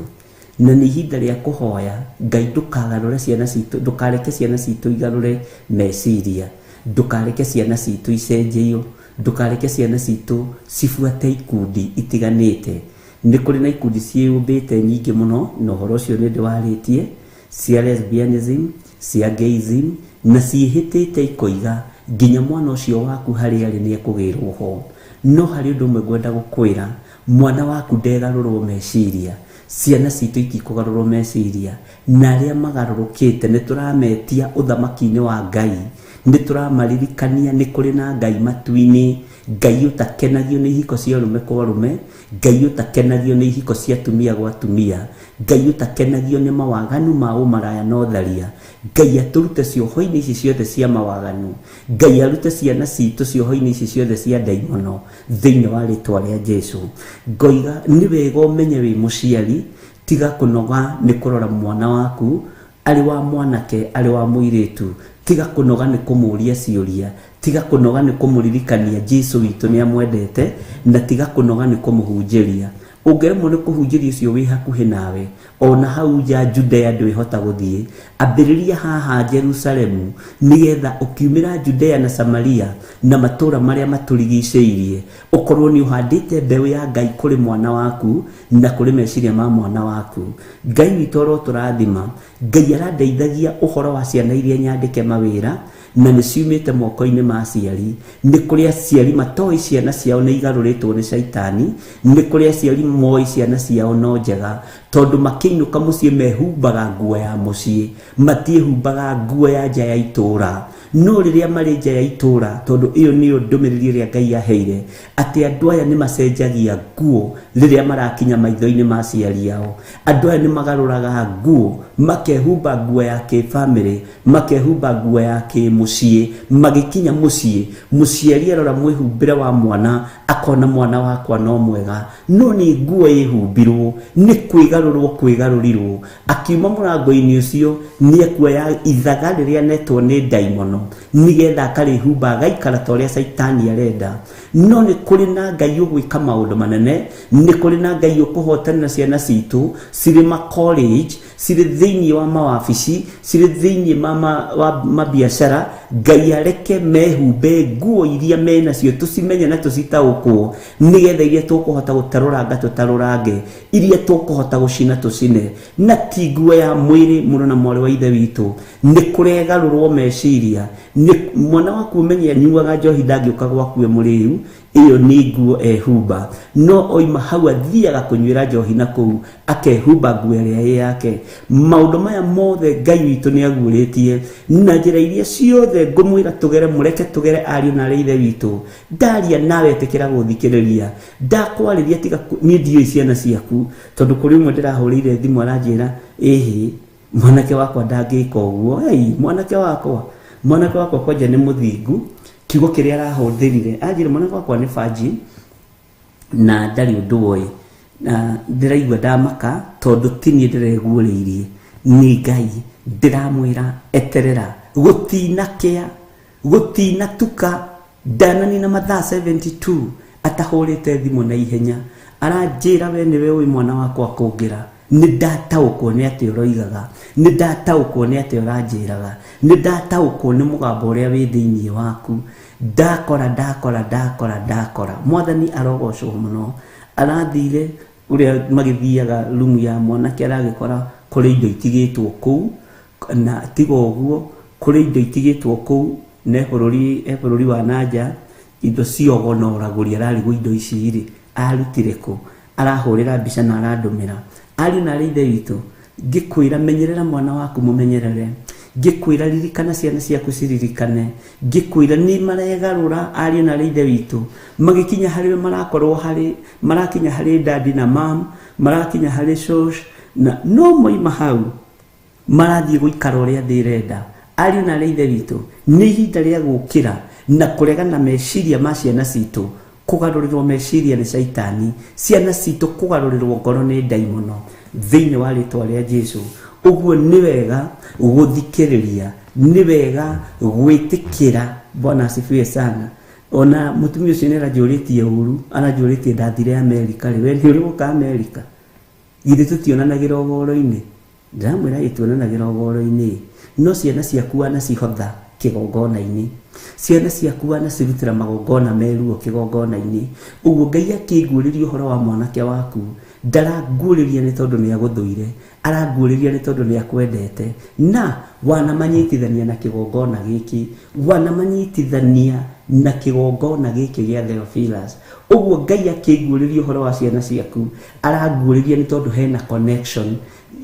Na nĩ ihinda rĩa kũhoya Ngai, ndũkagarũre ciana citũ, ndũkareke ciana citũ igarũre meciria, ndũkareke ciana citũ icenjio, ndũkareke ciana citũ cibuate ikundi itiganĩte. Nĩ kũrĩ na ikundi ciĩyũmbĩte nyingĩ mũno, na ũhoro ũcio nĩ ndĩwarĩtie, cia lesbianism, cia gayism, na ciĩhĩtĩte ikoiga nginya mwana ũcio waku harĩa arĩ nĩ ekũgĩrwo ho. No harĩ ũndũ ũmwe ngwenda gũkwĩra, mwana waku ndegarũrwo meciria, ciana citũ itikũgarũrwo meciria, na arĩa magarũrũkĩte nĩ tũrametia ũthamaki-inĩ wa Ngai, nĩ tũramaririkania nĩ kũrĩ na Ngai matu-inĩ, Ngai ũtakenagio nĩ ihiko cia arũme kwa arũme, Ngai ũtakenagio nĩ ihiko cia atumia gwa atumia, Ngai ũtakenagio nĩ mawaganu ma ũmaraya na ũtharia. Ngai atũrute cioho-inĩ ici ciothe cia mawaganu, Ngai arute ciana citũ cioho-inĩ ici ciothe cia ndaimono thĩinĩ wa rĩtwa rĩa Jesu. Ngoiga nĩ wega ũmenye wĩ mũciari, tiga kũnoga nĩ kũrora mwana waku, arĩ wa mwanake arĩ wa mũirĩtu, tiga kũnoga nĩ kũmũria ciũria, tiga kũnoga nĩ kũmũririkania Jesu witũ nĩ amwendete, na tiga kũnoga nĩ kũmũhunjĩria. Ũngĩremwo nĩ kũhunjĩria ũcio wĩ hakuhĩ nawe, ona hau nja Judea ndwĩhota gũthiĩ, ambĩrĩria haha Jerusalemu, nĩgetha ũkiumĩra Judea na Samaria na matũũra marĩa matũrigicĩirie, ũkorwo nĩ ũhandĩte mbeũ ya Ngai kũrĩ mwana waku na kũrĩ meciria ma mwana waku. Ngai witũ arotũrathima. Ngai arandeithagia ũhoro wa ciana iria nyandĩke mawĩra na nĩ ciumĩte moko-inĩ ma aciari. Nĩ kũrĩ aciari matoĩ ciana ciao nĩ igarũrĩtwo nĩ caitani, nĩ kũrĩ aciari moĩ ciana ciao no njega, tondũ makĩinũka mũciĩ mehumbaga nguo ya mũciĩ, matiĩhumbaga nguo ya nja ya itũũra. No rĩrĩa marĩ nja ya itũũra, tondũ ĩyo nĩyo ndũmĩrĩri ĩrĩa Ngai aheire, atĩ andũ aya nĩ macenjagia nguo rĩrĩa marakinya maitho-inĩ ma aciari ao. Andũ aya nĩ magarũraga nguo, makehumba nguo ya kĩbamĩrĩ, makehumba nguo ya kĩmũciĩ. Magĩkinya mũciĩ, mũciari arora mwĩhumbĩre wa mwana, akona mwana wakwa no mwega, no nĩ nguo ĩhumbirwo, nĩ kwĩgarũrwo kwĩgarũrirwo. Akiuma mũrango-inĩ ũcio nĩ ekuoya ithaga rĩrĩa anetwo nĩ ndaimono, nĩgetha akarĩhumba agaikara ta ũrĩa caitani arenda. No nĩ kũrĩ na Ngai ũgwĩka maũndũ manene, nĩ kũrĩ na Ngai ũkũhotanĩra ciana citũ cirĩ ma college, cirĩ thĩinĩ wa mawabici, cirĩ thĩinĩ wa mabiacara. Ngai areke mehumbe nguo iria menacio, tũcimenye na tũcitaũkwo, nĩgetha iria tũkũhota gũtarũranga tũtarũrange, iria tũkũhota gũcina tũcine, na ti nguo ya mwĩrĩ. Mũno na mwarĩ wa ithe witũ, nĩ kũregarũrwo meciria. Nĩ mwana waku ũmenye anyuaga njohi ndangĩũka gwaku e mũrĩu, rĩu ĩyo nĩ nguo ehumba no oima hau athiaga kũnyuĩra njohi na kũu akehumba nguo ĩrĩa ĩ yake. Maũndũ maya mothe Ngai witũ nĩ aguũrĩtie na njĩra iria ciothe ngũmwĩra tũgere, mũreke tũgere ariũ na arĩ ithe witũ. Ndaria nawe ĩtĩkĩra gũthikĩrĩria, ndakwarĩria tiga niĩ ndiũĩ ciana ciaku, tondũ kũrĩ ũmwe ndĩrahũrĩire thimũ aranjĩra ĩhĩ mwanake wakwa ndangĩka ũguo. Ei, mwanake wakwa kwanja nĩ mũthingu, kiugo kĩrĩa arahũthĩrire anjĩra mwanake wakwa nĩ banji na ndarĩ ũndũ oĩ, na ndĩraigua ndamaka tondũ ti niĩ ndĩreguũrĩirie, nĩ Ngai. Ndĩramwĩra eterera, gũtinakĩa, gũtinatuka, ndananina mathaa 72 atahũrĩte thimũ na ihenya, aranjĩra we nĩwe ũĩ mwana wakwa kũngĩra. Nĩ ndataũkwo nĩ atĩ ũroigaga, nĩ ndataũkwo nĩ atĩ ũranjĩraga, nĩ ndataũkwo nĩ mũgambo ũrĩa wĩ thĩinĩ waku. Ndakora ndakora ndakora ndakora. Mwathani arogocwo mũno. Arathire ũrĩa magĩthiaga rumu ya mwanake aragĩkora kũrĩ indo itigĩtwo kũu, na tiga ũguo kũrĩ indo itigĩtwo kũu ne bũrũri wa nanja, indo ciogo na ũragũri ararigwo indo ici rĩ arutire kũ, arahũrĩra mbica na arandũmĩra. Ariũ na arĩ ithe witũ, ngĩkwĩra menyerera mwana waku mũmenyerere, ngĩkwĩra ririkana ciana ciaku ciririkane, ngĩkwĩra nĩ maregarũra ariũ na arĩ ithe witũ, magĩkinya harĩ we marakorwo harĩ, marakinya harĩ dadi na mam, marakinya harĩ shosh, na no moima hau marathiĩ gũikara ũrĩa thĩ ĩrenda. Ariũ na arĩ ithe witũ, nĩ ihinda rĩa gũkĩra na kũregana meciria ma ciana citũ, kũgarũrĩrwo meciria nĩ caitani, ciana citũ kũgarũrĩrwo ngoro nĩ ndaimono thĩinĩ wa rĩtwa rĩa Jesu. Ũguo nĩ wega gũthikĩrĩria, nĩ wega gwĩtĩkĩra. Bwana asifiwe sana. Ona mũtumia ũcio nĩ aranjũrĩtie ũru, aranjũrĩtie ndathire Amerika rĩ, we nĩ ũrĩ gũka Amerika? Githĩ tũtionanagĩra ũhoro-inĩ? Ndĩramwĩra ĩ tuonanagĩra ũhoro-inĩ, no ciana ciaku wanacihotha kĩgongona-inĩ, ciana ciaku wanacirutĩra magongona meruo kĩgongona-inĩ. Ũguo Ngai akĩnguũrĩria ũhoro wa mwanake waku, ndaranguũrĩria nĩ tondũ nĩ agũthũire, aranguũrĩria nĩ tondũ nĩ akwendete, na wanamanyitithania na kĩgongona gĩkĩ, wanamanyitithania na kĩgongona gĩkĩ gĩa Theophilus. Ũguo Ngai akĩnguũrĩria ũhoro wa ciana ciaku, aranguũrĩria nĩ tondũ hena connection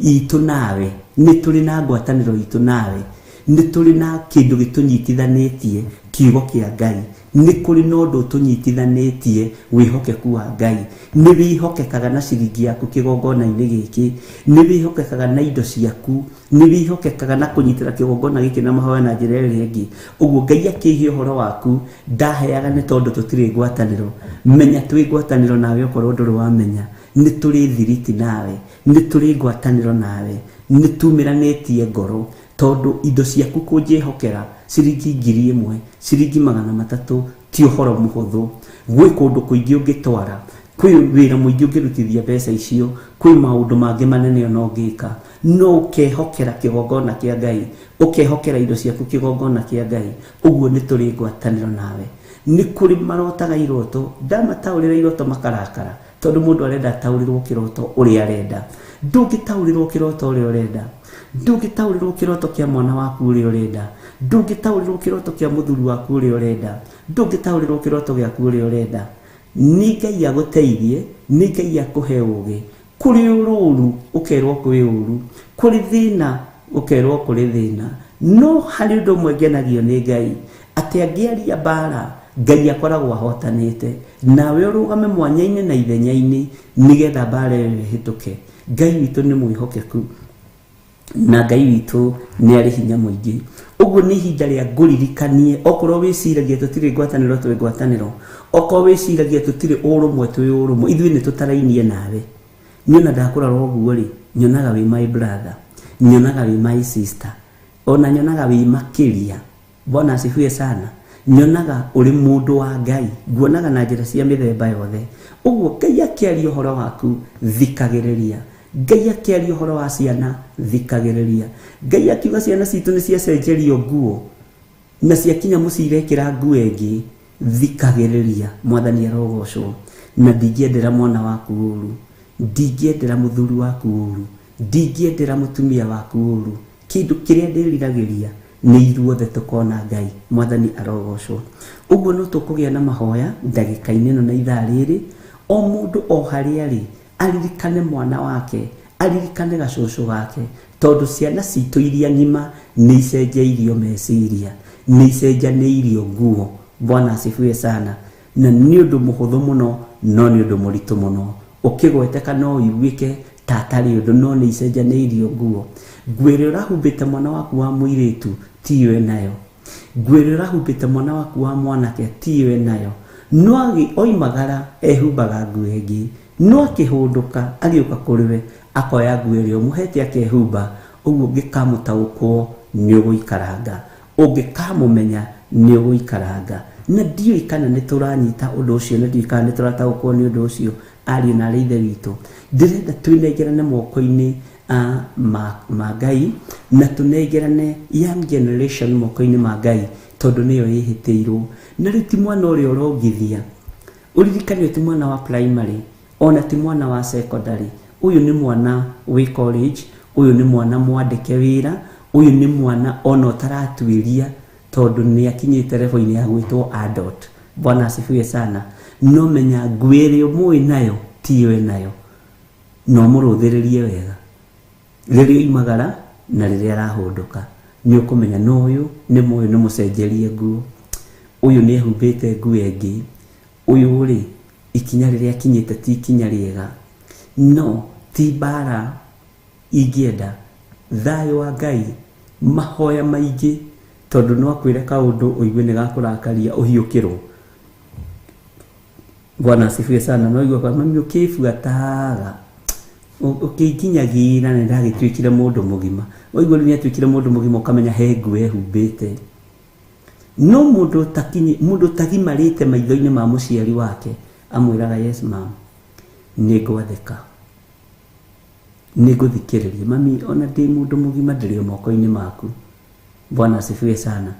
itũ nawe, nĩ tũrĩ na ngwatanĩro itũ nawe, nĩ tũrĩ na kĩndũ gĩtũnyitithanĩtie, kiugo kĩa Ngai, nĩ kũrĩ na ũndũ ũtũnyitithanĩtie, wĩhokeku wa Ngai. Nĩ wĩhokekaga na ciringi yaku kĩgongona-inĩ gĩkĩ, nĩ wĩhokekaga na indo ciaku, nĩ wĩhokekaga na kũnyitĩra kĩgongona gĩkĩ na mahoya na njĩra ĩrĩa ĩngĩ. Ũguo Ngai akĩhe ũhoro waku, ndaheaga nĩ tondũ tũtirĩ ngwatanĩro. Menya twĩ ngwatanĩro nawe okorwo ndũrĩ wamenya, nĩ tũrĩ thiriti nawe, nĩ tũrĩ ngwatanĩro nawe, nĩ tumĩranĩtie ngoro, tondũ indo ciaku kũnjĩhokera ciringi 1000, ciringi 300 ti ũhoro mũhũthũ. Gwĩ kũndũ kũingĩ ũngĩtwara, kwĩ wĩra mũingĩ ũngĩrutithia mbeca icio, kwĩ maũndũ mangĩ manene ona ũngĩka, no ũkehokera kĩgongona kĩa Ngai, ũkehokera indo ciaku kĩgongona kĩa Ngai. Ũguo nĩ tũrĩ ngwatanĩro nawe. Nĩ kũrĩ marotaga iroto, ndamataũrĩra iroto makarakara, tondũ mũndũ arenda ataũrĩrwo kĩroto ũrĩa arenda. Ndũngĩtaũrĩrwo kĩroto ũrĩa ũrenda, ndũngĩtaũrĩrwo kĩroto kĩa mwana waku ũrĩa ũrenda, ndũngĩtaũrĩrwo kĩroto kĩa mũthuri waku ũrĩa ũrenda, ndũngĩtaũrĩrwo kĩroto gĩaku ũrĩa ũrenda. Nĩ Ngai agũteithie, nĩ Ngai akũhe ũũgĩ. Kũrĩ ũrũru ũkerwo kwĩ ũru, kũrĩ thĩna ũkerwo kũrĩ thĩna, no harĩ ũndũ ũmwe ngenagio nĩ Ngai, atĩ angĩaria mbara Ngai akoragwo ahotanĩte, nawe ũrũgame mwanya-inĩ na ithenya-inĩ nĩgetha mbara ĩyo ĩhĩtũke. Ngai witũ nĩ mwĩhokeku na Ngai witũ nĩ arĩ hinya mũingĩ. Ũguo nĩ ihinda rĩa ngũririkanie, okorwo wĩciragia tũtirĩ ngwatanĩro twĩ ngwatanĩro, okorwo wĩciragia tũtirĩ ũrũmwe twĩ ũrũmwe, ithuĩ nĩ tũtarainie nawe. Niĩ ona ndakũrora ũguo rĩ, nyonaga wĩ my brother, nyonaga wĩ my sister, ona nyonaga wĩ makĩria. Bwana asifiwe sana. Nyonaga ũrĩ mũndũ wa Ngai, nguonaga na njĩra cia mĩthemba yothe. Ũguo Ngai akĩaria ũhoro waku, thikagĩrĩria. Ngai akĩaria ũhoro wa ciana, thikagĩrĩria. Ngai akiuga ciana citũ nĩ ciacenjerio nguo na ciakinya mũciĩ irekĩra nguo ĩngĩ, thikagĩrĩria. Mwathani arogocwo. Na ndingĩendera mwana waku ũru, ndingĩendera mũthuri waku ũru, ndingĩendera mũtumia waku ũru. Kĩndũ kĩrĩa ndĩriragĩria Nĩ ithuothe tũkona Ngai. Mwathani arogocwo. Ũguo no tũkũgĩa na mahoya ndagĩka-inĩ ĩno na ithaa rĩrĩ, o mũndũ o harĩa arĩ aririkane mwana wake, aririkane gacũcũ gake, tondũ ciana citũ iria ng'ima nĩ icenjeirio meciria, nĩ icenjanĩirio nguo. Bwana asifiwe sana. Na nĩ ũndũ mũhũthũ mũno, no nĩ ũndũ mũritũ mũno. Ũkĩgweteka no ũiguĩke ta atarĩ ũndũ, no nĩ icenjanĩirio nguo. Nguo ĩrĩa ũrahumbĩte mwana waku wa mũirĩtu tiyo enayo. Nguo ĩrĩa ũrahumbĩte mwana waku wa mwanake tiyo enayo. No oimagara ehumbaga nguo ĩngĩ, no akĩhũndũka agĩũka kũrĩ we akoya nguo ĩrĩa ũmũhete akehumba. Ũguo ũngĩkamũtaũkwo nĩ ũgũikaranga, ũngĩkamũmenya nĩ ũgũikaranga. Na ndiũĩ kana nĩ tũranyita ũndũ ũcio, na ndiũĩ kana nĩ tũrataũkwo nĩ ũndũ ũcio, ariũ na arĩ ithe witũ. Ndĩrenda twĩnengerane moko-inĩ ma Ngai, na tũnengerane young generation moko-inĩ ma Ngai, tondũ nĩyo ĩhĩtĩirwo. Na rĩu ti mwana ũrĩa ũrongithia, ũririkane ti mwana wa primary, ona ti mwana wa secondary. Ũyũ nĩ mwana wĩ college, ũyũ nĩ mwana mwandĩke wĩra, ũyũ nĩ mwana ona ũtaratuĩria, tondũ nĩ akinyĩte level-inĩ ya gwĩtwo adult. Bwana asifiwe sana. No menya nguo ĩrĩa ũmũĩ nayo tiyo ĩnayo, no mũrũthĩrĩrie wega rĩrĩa oimagara na rĩrĩa arahũndũka, nĩ ũkũmenya no ũyũ nĩ mũyũ nĩ mũcenjerie nguo, ũyũ nĩ ehumbĩte nguo ĩngĩ, ũyũ rĩ ikinya rĩrĩa akinyĩte ti ikinya rĩega. No ti mbara ingĩenda, thayũ wa Ngai, mahoya maingĩ, tondũ no akwĩre kaũndũ ũigue nĩ gakũrakaria ũhiũkĩrwo. Bwana asifiwe sana. No igua kwa mami ũkĩbuataga ũkĩnginyagĩra nĩ ndagĩtuĩkire mũndũ mũgima. Waigua rĩu nĩatuĩkire mũndũ mũgima, ũkamenya he nguo ehumbĩte. No mũndũ mũndũ ũtagimarĩte maitho-inĩ ma mũciari wake amwĩraga yes ma'am, nĩ ngwathĩka, nĩ ngũthikĩrĩria mami, ona ndĩ mũndũ mũgima ndĩrĩ o moko-inĩ maku. Bwana asifiwe sana.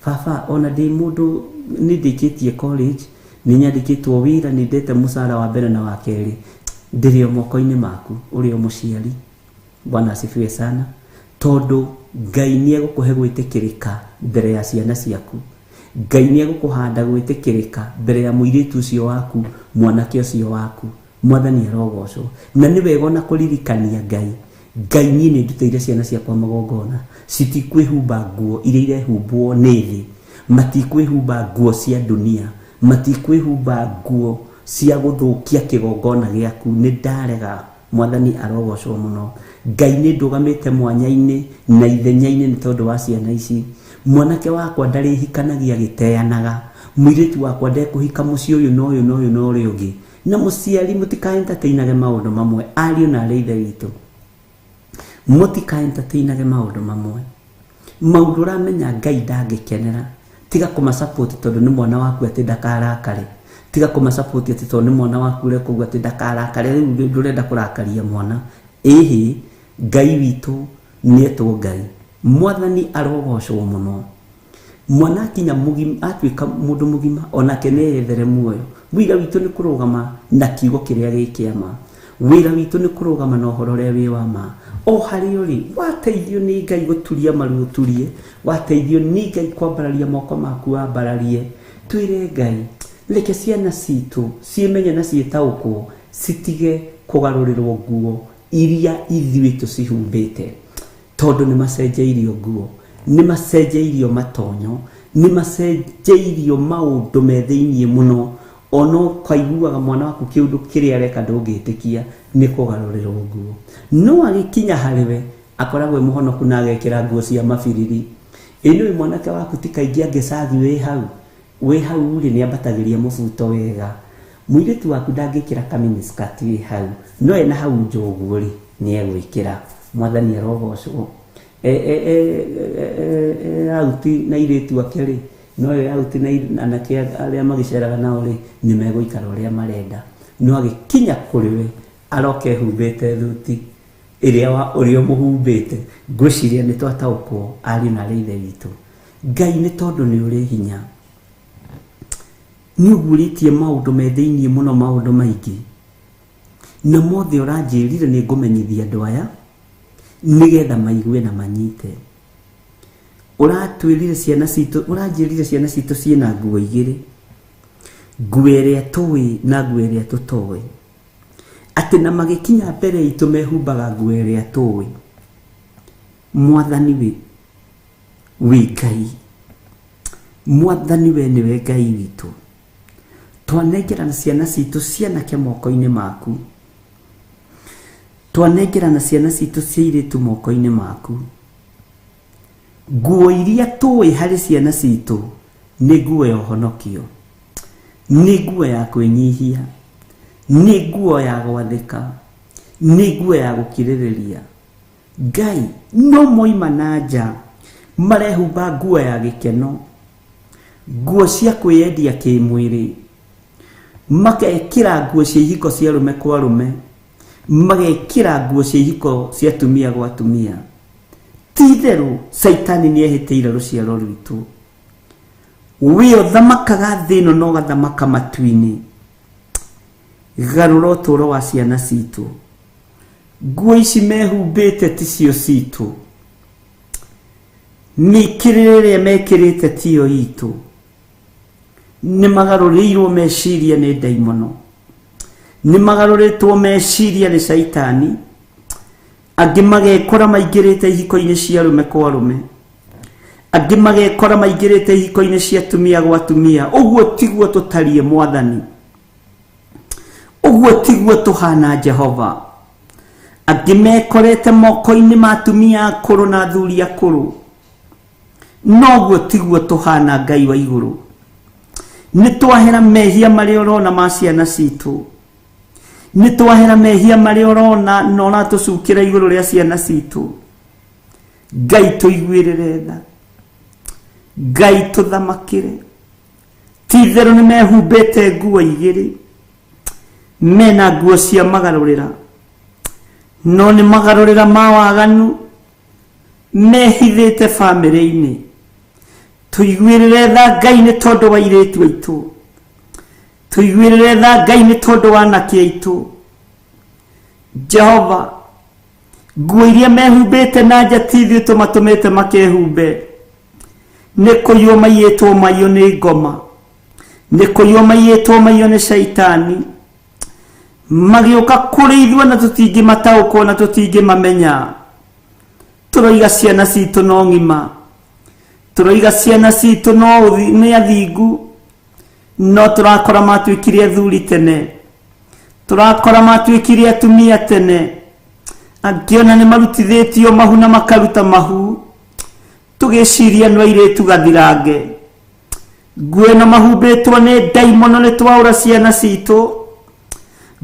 Baba, ona ndĩ mũndũ nĩ ndĩkĩtie college, nĩ nyandĩkĩtwo wĩra, nĩ ndete mũcara wa mbere na wa kerĩ, ndĩrĩ o moko-inĩ maku, ũrĩ o mũciari. Bwana asifiwe sana. Tondũ Ngai nĩ egũkũhe gwĩtĩkĩrĩka mbere ya ciana ciaku. Ngai nĩ egũkũhanda gwĩtĩkĩrĩka mbere ya mũirĩtu ũcio waku, mwanake ũcio waku. Mwathani arogocwo. Na nĩ wega ona kũririkania Ngai. Ngai niĩ nĩ ndutĩire ciana ciakwa magongona, citikwĩhumba nguo iria irehumbwo nĩ thĩ, matikwĩhumba nguo cia dunia, matikwĩhumba nguo cia gũthũkia kĩgongona gĩaku. Nĩ ndarega. Mwathani arogocwo mũno. Ngai nĩ ndũgamĩte mwanya-inĩ na ithenya-inĩ nĩ tondũ wa ciana ici. Mwanake wakwa ndarĩhikanagia agĩteanaga, mũirĩtu wakwa ndekũhika mũciĩ ũyũ na ũyũ na ũyũ na ũrĩa ũngĩ. Na mũciari mũtika entertainage maũndũ mamwe, ariũ na arĩ ithe witũ, mũtika entertainage maũndũ mamwe, maũndũ ũramenya Ngai ndangĩkenera. Tiga kũmasupport tondũ nĩ mwana waku atĩ ndakarakare, tiga kũmasupport atĩ tondũ nĩ mwana waku ũreka ũguo atĩ ndakarakare. Rĩu ndũrenda kũrakaria mwana. Ĩhĩ, Ngai witũ nĩetwo Ngai. Mwathani arogocwo mũno. Mwana akinya mũgima, atuĩka mũndũ mũgima, onake nĩ eyethere muoyo. Wĩra witũ nĩ kũrũgama na kiugo kĩrĩa gĩ kĩa ma. Wĩra witũ nĩ kũrũgama na ũhoro ũrĩa wĩ wa ma. O harĩa ũrĩ, wateithio nĩ Ngai gũturia maru ũturie, wateithio nĩ Ngai kwambararia moko maku wambararie. Twĩre Ngai, reke ciana citũ ciĩmenye na ciĩtaũkwo, citige kũgarũrĩrwo nguo iria ithuĩ tũcihumbĩte, tondũ nĩ macenjeirio nguo, nĩ macenjeirio matonyo, nĩ macenjeirio maũndũ me thĩiniĩ mũno. Ona ũkaiguaga mwana waku kĩũndũ kĩrĩa areka ndũngĩtĩkia nĩ kũgarũrĩrwo nguo. No agĩkinya harĩ we akoragwo e mũhonoku na agekĩra nguo cia mabiriri. Ĩ nĩũĩ mwanake waku ti kaingĩ angĩcagi wĩ hau, wĩ hau rĩ nĩ ambatagĩria mũbuto wega. Mũirĩtu waku ndangĩkĩra kaminiskirt wĩ hau, no ena hau nja ũguo rĩ nĩ egwĩkĩra. Mwathani arogocwo. Auti na airĩtu ake rĩ, no ĩ auti na anake arĩa magĩceraga nao rĩ, nĩ megũikara ũrĩa marenda. No agĩkinya kũrĩ we aroka ehumbĩte thuti ĩrĩa wa ũrĩa ũmũhumbĩte. Ngwĩciria nĩ twataũkwo ariũ na arĩ ithe witũ. Ngai nĩ tondũ nĩ ũrĩ hinya, nĩ ũguũrĩtie maũndũ me thĩiniĩ mũno, maũndũ maingĩ, na mothe ũranjĩrire nĩ ngũmenyithia andũ aya nĩgetha maigue na manyite. Ũratwĩrire ciana citũ, ũranjĩrire ciana citũ ciĩna nguo igĩrĩ, nguo ĩrĩa tũĩ na nguo ĩrĩa tũtoĩ, atĩ na magĩkinya mbere itũ mehumbaga nguo ĩrĩa tũĩ. Mwathani wĩ Ngai, Mwathani we nĩwe Ngai witũ. Twanengerana ciana citũ cianake moko-inĩ maku, twanengerana ciana citũ cia airĩtu moko-inĩ maku. Nguo iria tũĩ harĩ ciana citũ nĩ nguo ya ũhonokio, nĩ nguo ya kwĩnyihia, nĩ nguo ya gwathĩka, nĩ nguo ya gũkirĩrĩria. Ngai, no moima na nja marehumba nguo ya gĩkeno, nguo cia kwĩyendia kĩmwĩrĩ, magekĩra nguo cia ihiko cia arũme kwa arũme, magekĩra nguo cia ihiko cia atumia gwa atumia. Ti itherũ Caitani nĩ ehĩtĩire rũciaro rwitũ. We ũthamakaga thĩ ĩno na ũgathamaka matu-inĩ, garũra ũtũũro wa ciana citũ. Nguo ici mehumbĩte ticio citũ, mĩkĩrĩre ĩrĩa mekĩrĩte tiyo itũ. Nĩ magarũrĩirwo meciria nĩ ndaimono, nĩ magarũrĩtwo meciria nĩ Caitani. Angĩ magekora maingĩrĩte ihiko-inĩ cia arũme kwa arũme, angĩ magekora maingĩrĩte ihiko-inĩ cia atumia gwa atumia. Ũguo tiguo tũtariĩ Mwathani, ũguo tiguo tũhana Jehova. Angĩ mekorete moko-inĩ ma atumia akũrũ na athuri akũrũ, noguo tiguo tũhana Ngai wa igũrũ. Nĩ twahera mehia marĩa ũrona ma ciana citũ, nĩ twahera mehia marĩa ũrona na ũratũcukĩra igũrũ rĩa ciana citũ. Ngai tũiguĩrĩre tha, Ngai tũthamakĩre. Ti itherũ nĩ mehumbĩte nguo igĩrĩ, mena nguo cia magarũrĩra, no nĩ magarũrĩra ma waganu mehithĩte bamĩrĩ-inĩ. Tũiguĩrĩre tha Ngai nĩ tondũ wa airĩtu aitũ, tũiguĩrĩre tha Ngai nĩ tondũ wa anake aitũ. Jehova, nguo iria mehumbĩte na nja ti ithuĩ tũmatũmĩte makehumbe, nĩ kũiywo maiyĩtwo maiyo nĩ ngoma, nĩ kũiywo maiyĩtwo maiyo nĩ Caitani. Magĩũka kũrĩ ithuĩ na tũtingĩmataũkwo na tũtingĩmamenya. Tũroiga ciana citũ no ng'ima, tũroiga ciana citũ no nĩ athingu, no tũrakora matuĩkire athuri tene, tũrakora matuĩkire atumia tene. Angĩ ona nĩ marutithĩtio mahu na makaruta mahu, tũgĩciria no airĩtu gathirange. Nguo ĩno mahumbĩtwo nĩ ndaimono, nĩ twaũra ciana citũ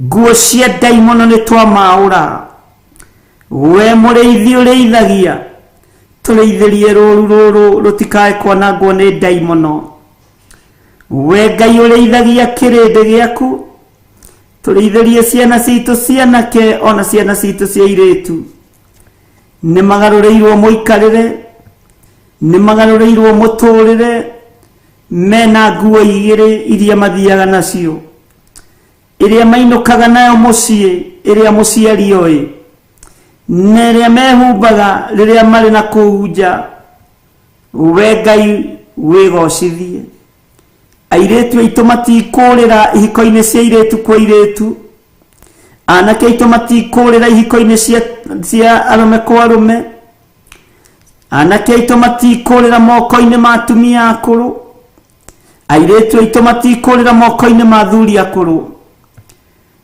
nguo cia ndaimono, nĩ twamaũra. We mũrĩithi ũrĩithagia, tũrĩithĩrie rũru rũrũ rũtikae kwanangwo nĩ ndaimono. We Ngai ũrĩithagia kĩrĩndĩ gĩaku, tũrĩithĩrie ciana citũ cianake ona ciana citũ cia airĩtu. Nĩ magarũrĩirwo mũikarĩre, nĩ magarũrĩirwo mũtũrĩre, mena nguo igĩrĩ iria mathiaga nacio, ĩrĩa mainũkaga nayo mũciĩ, ĩrĩa mũciari oĩ, na ĩrĩa mehumbaga rĩrĩa marĩ na kũu nja. We Ngai wĩgocithie. Airĩtu aitũ matikũrĩra ihiko-inĩ cia airĩtu kwa airĩtu, anake aitũ matikũrĩra ihiko-inĩ cia arũme kwa arũme, anake aitũ matikũrĩra moko-inĩ ma atumia akũrũ, airĩtu aitũ matikũrĩra moko-inĩ ma athuri akũrũ.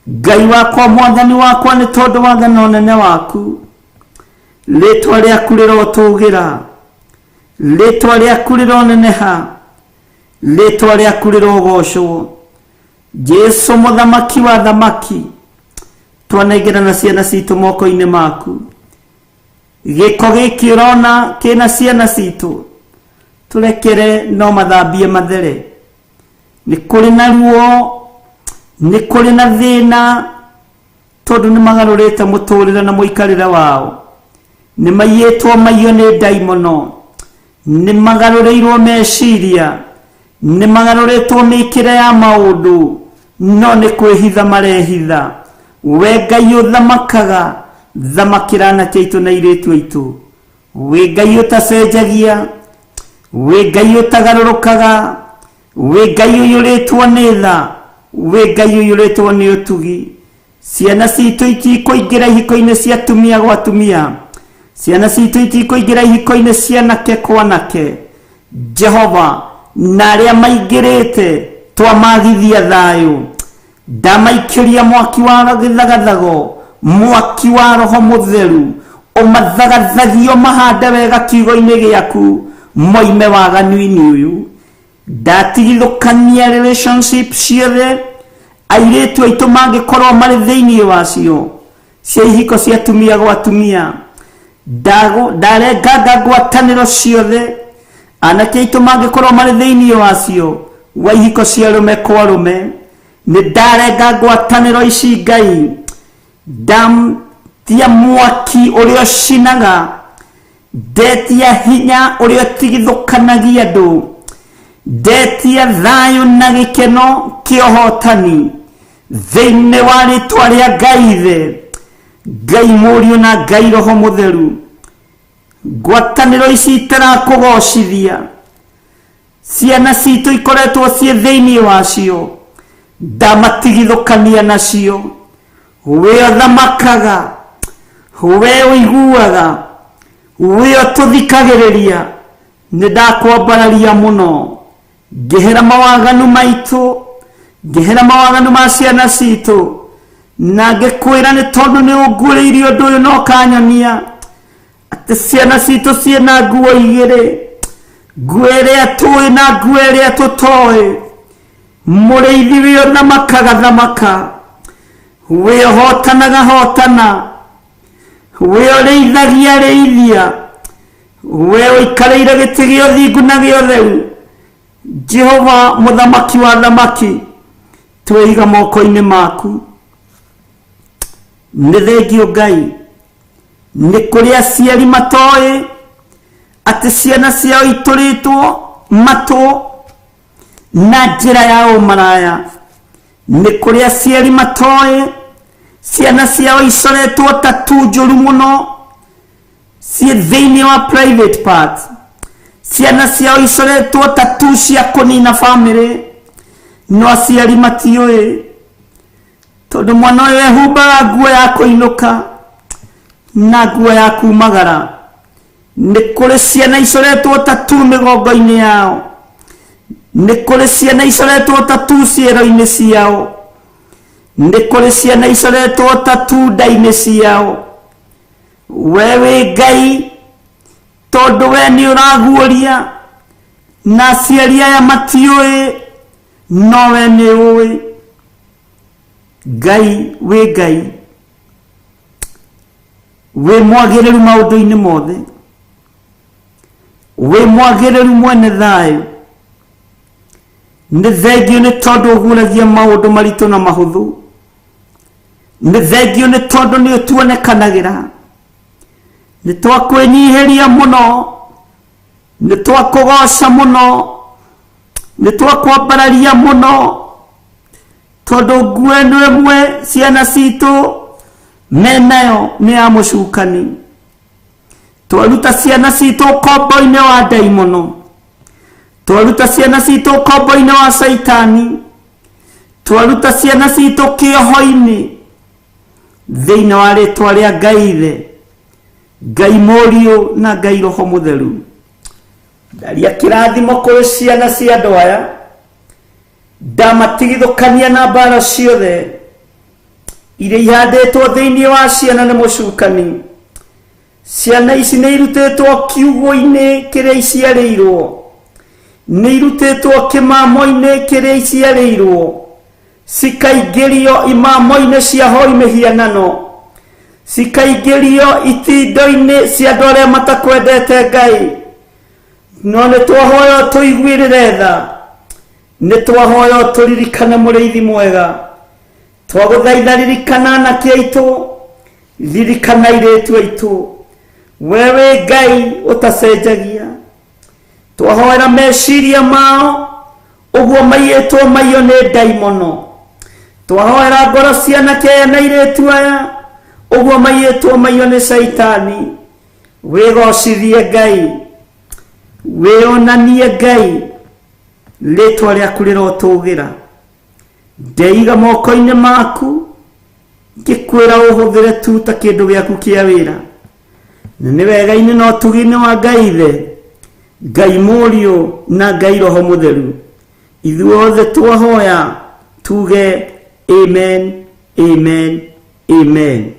Ngai wakwa, Mwathani wakwa, nĩ tondũ wa tha na ũnene waku, rĩtwa rĩaku rĩrotũgĩra, rĩtwa rĩaku rĩroneneha, rĩtwa rĩaku rĩrogocwo. Jesu mũthamaki wa thamaki, twanengerana ciana citũ moko-inĩ maku. Gĩko gĩkĩ ũrona kĩna ciana citũ, tũrekere no mathambie mathere. Nĩ kũrĩ na ruo, nĩ kũrĩ na thĩna, tondũ nĩ magarũrĩte mũtũrĩre na mũikarĩre wao. Nĩ maiyĩtwo maiyo nĩ ndaimono, nĩ magarũrĩirwo meciria, nĩ magarũrĩtwo mĩkĩre ya maũndũ, no nĩ kwĩhitha marehitha. We Ngai ũthamakaga, thamakĩra anake aitũ na airĩtu aitũ. Wĩ Ngai ũtacenjagia, Wĩ Ngai ũtagarũrũkaga, wĩ Ngai ũiyũrĩtwo nĩ tha, wĩ Ngai ũiyũrĩtwo nĩ ũtugi. Ciana citũ itikũingĩra ihiko-inĩ cia atumia gwa atumia, ciana citũ itikũingĩra ihiko-inĩ cia anake kwa anake. Jehova, na arĩa maingĩrĩte twamagithia thayũ, ndamaikĩria mwaki wa gĩthagathago, mwaki wa Roho Mũtheru, ũmathagathagie mahande wega kiugo-inĩ gĩaku, moime waganu-inĩ ũyũ. Ndatigithũkania relationship ciothe airĩtu aitũ mangĩkorwo marĩ thĩinĩ wacio, cia ihiko cia atumia gwa atumia. Ndarenganga ngwatanĩro ciothe anake aitũ mangĩkorwo marĩ thĩinĩ wacio, wa ihiko cia arũme kwa arũme. Nĩ ndarenga ngwatanĩro ici Ngai, ndatia mwaki ũrĩa ũcinaga, ndetia hinya ũrĩa ũtigithũkanagia andũ, ndetia thayũ na gĩkeno kĩa ũhotani thĩinĩ wa rĩtwa rĩa Ngai Ithe, Ngai Mũriũ na Ngai Roho Mũtheru. Ngwatanĩro ici itarakũgocithia, ciana citũ ikoretwo ciĩ thĩinĩ wacio, ndamatigithũkania nacio. We ũthamakaga, we ũiguaga, we ũtũthikagĩrĩria, nĩ ndakwambararia mũno, ngĩhera mawaganu maitũ, ngĩhera mawaganu ma ciana citũ, na ngĩkwĩra nĩ tondũ nĩ ũnguũrĩirie ũndũ ũyũ na ũkanyonia atĩ ciana citũ ciĩna nguo igĩrĩ, nguo ĩrĩa tũĩ na nguo ĩrĩa tũtoĩ. Mũrĩithi wĩ ũthamakaga thamaka, wĩ ũhotanaga hotana, wĩ ũrĩithagia rĩithia, we ũikarĩire gĩtĩ gĩa ũthingu na gĩa ũtheru. Jehova mũthamaki wa thamaki, twĩiga moko-inĩ maku. Nĩ thengio Ngai, nĩ kũrĩ aciari matoĩ atĩ ciana ciao itũrĩtwo matũ na njĩra ya ũmaraya. Nĩ kũrĩ aciari matoĩ ciana ciao icoretwo tatu njũru mũno ciĩ thĩinĩ wa private part, ciana ciao icoretwo tatu cia kũnina bamĩrĩ, no aciari matiũĩ, tondũ mwana ũyũ ehumbaga nguo ya kũinũka na nguo ya kumagara. Nĩ kũrĩ ciana icoretwo tatu mĩgongo-inĩ yao, nĩ kũrĩ ciana icoretwo tatu ciero-inĩ ciao, nĩ kũrĩ ciana icoretwo tatu nda-inĩ ciao. We wĩ Ngai, tondũ we nĩ ũraguũria, na aciari aya matiũĩ, no we nĩ ũĩ. Ngai wĩ Ngai, wĩ mwagĩrĩru maũndũ-inĩ mothe, wĩ mwagĩrĩru mwene thayũ. Nĩ thengio nĩ tondũ ũguũragia maũndũ maritũ na mahũthũ, nĩ thengio nĩ tondũ nĩ ũtuonekanagĩra. Nĩ twakwĩnyihĩria mũno, nĩ twakũgoca mũno, nĩ twakwambararia mũno, tondũ nguo ĩno ĩmwe ciana citũ menayo nĩ ya mũcukani. Twaruta ciana citũ ũkombo-inĩ wa ndaimono, twaruta ciana citũ ũkombo-inĩ wa caitani, twaruta ciana citũ kĩoho-inĩ thĩinĩ wa rĩtwa rĩa Ngai Ithe, Ngai Mũriũ na Ngai Roho Mũtheru. Ndaria kĩrathimo kũrĩ ciana cia andũ aya, ndamatigithũkania na mbara ciothe iria ihandĩtwo thĩinĩ wa ciana nĩ mũcukani. Ciana ici nĩ irutĩtwo kiugũ-inĩ kĩrĩa iciarĩirwo, nĩ irutĩtwo kĩmamo-inĩ kĩrĩa iciarĩirwo, cikaingĩrio imamo-inĩ cia hoi mĩhianano, cikaingĩrio itindo-inĩ cia andũ arĩa matakwendete Ngai. No nĩ twahoya tũiguĩrĩre tha, nĩ twahoya tũririkane mũrĩithi mwega. Twagũthaitha ririkana anake aitũ, ririkana airĩtu aitũ. We wĩ Ngai ũtacenjagia. Twahoera meciria mao ũguo maiyĩtwo maiyo nĩ ndaimono. Twahoera ngoro cia anake aya na airĩtu aya ũguo maiyĩtwo maiyo nĩ caitani. Wĩgocithie Ngai. Wĩonanie Ngai rĩtwa rĩaku rĩrotũgĩra. Ndeiga moko-inĩ maku ngĩkwĩra ũhũthĩre tu ta kĩndũ gĩaku kĩa wĩra. Na nĩ wega-inĩ na ũtugi-inĩ wa Ngai Ithe, Ngai Mũriũ na Ngai Roho Mũtheru, ithuothe twahoya tuge amen, amen, amen.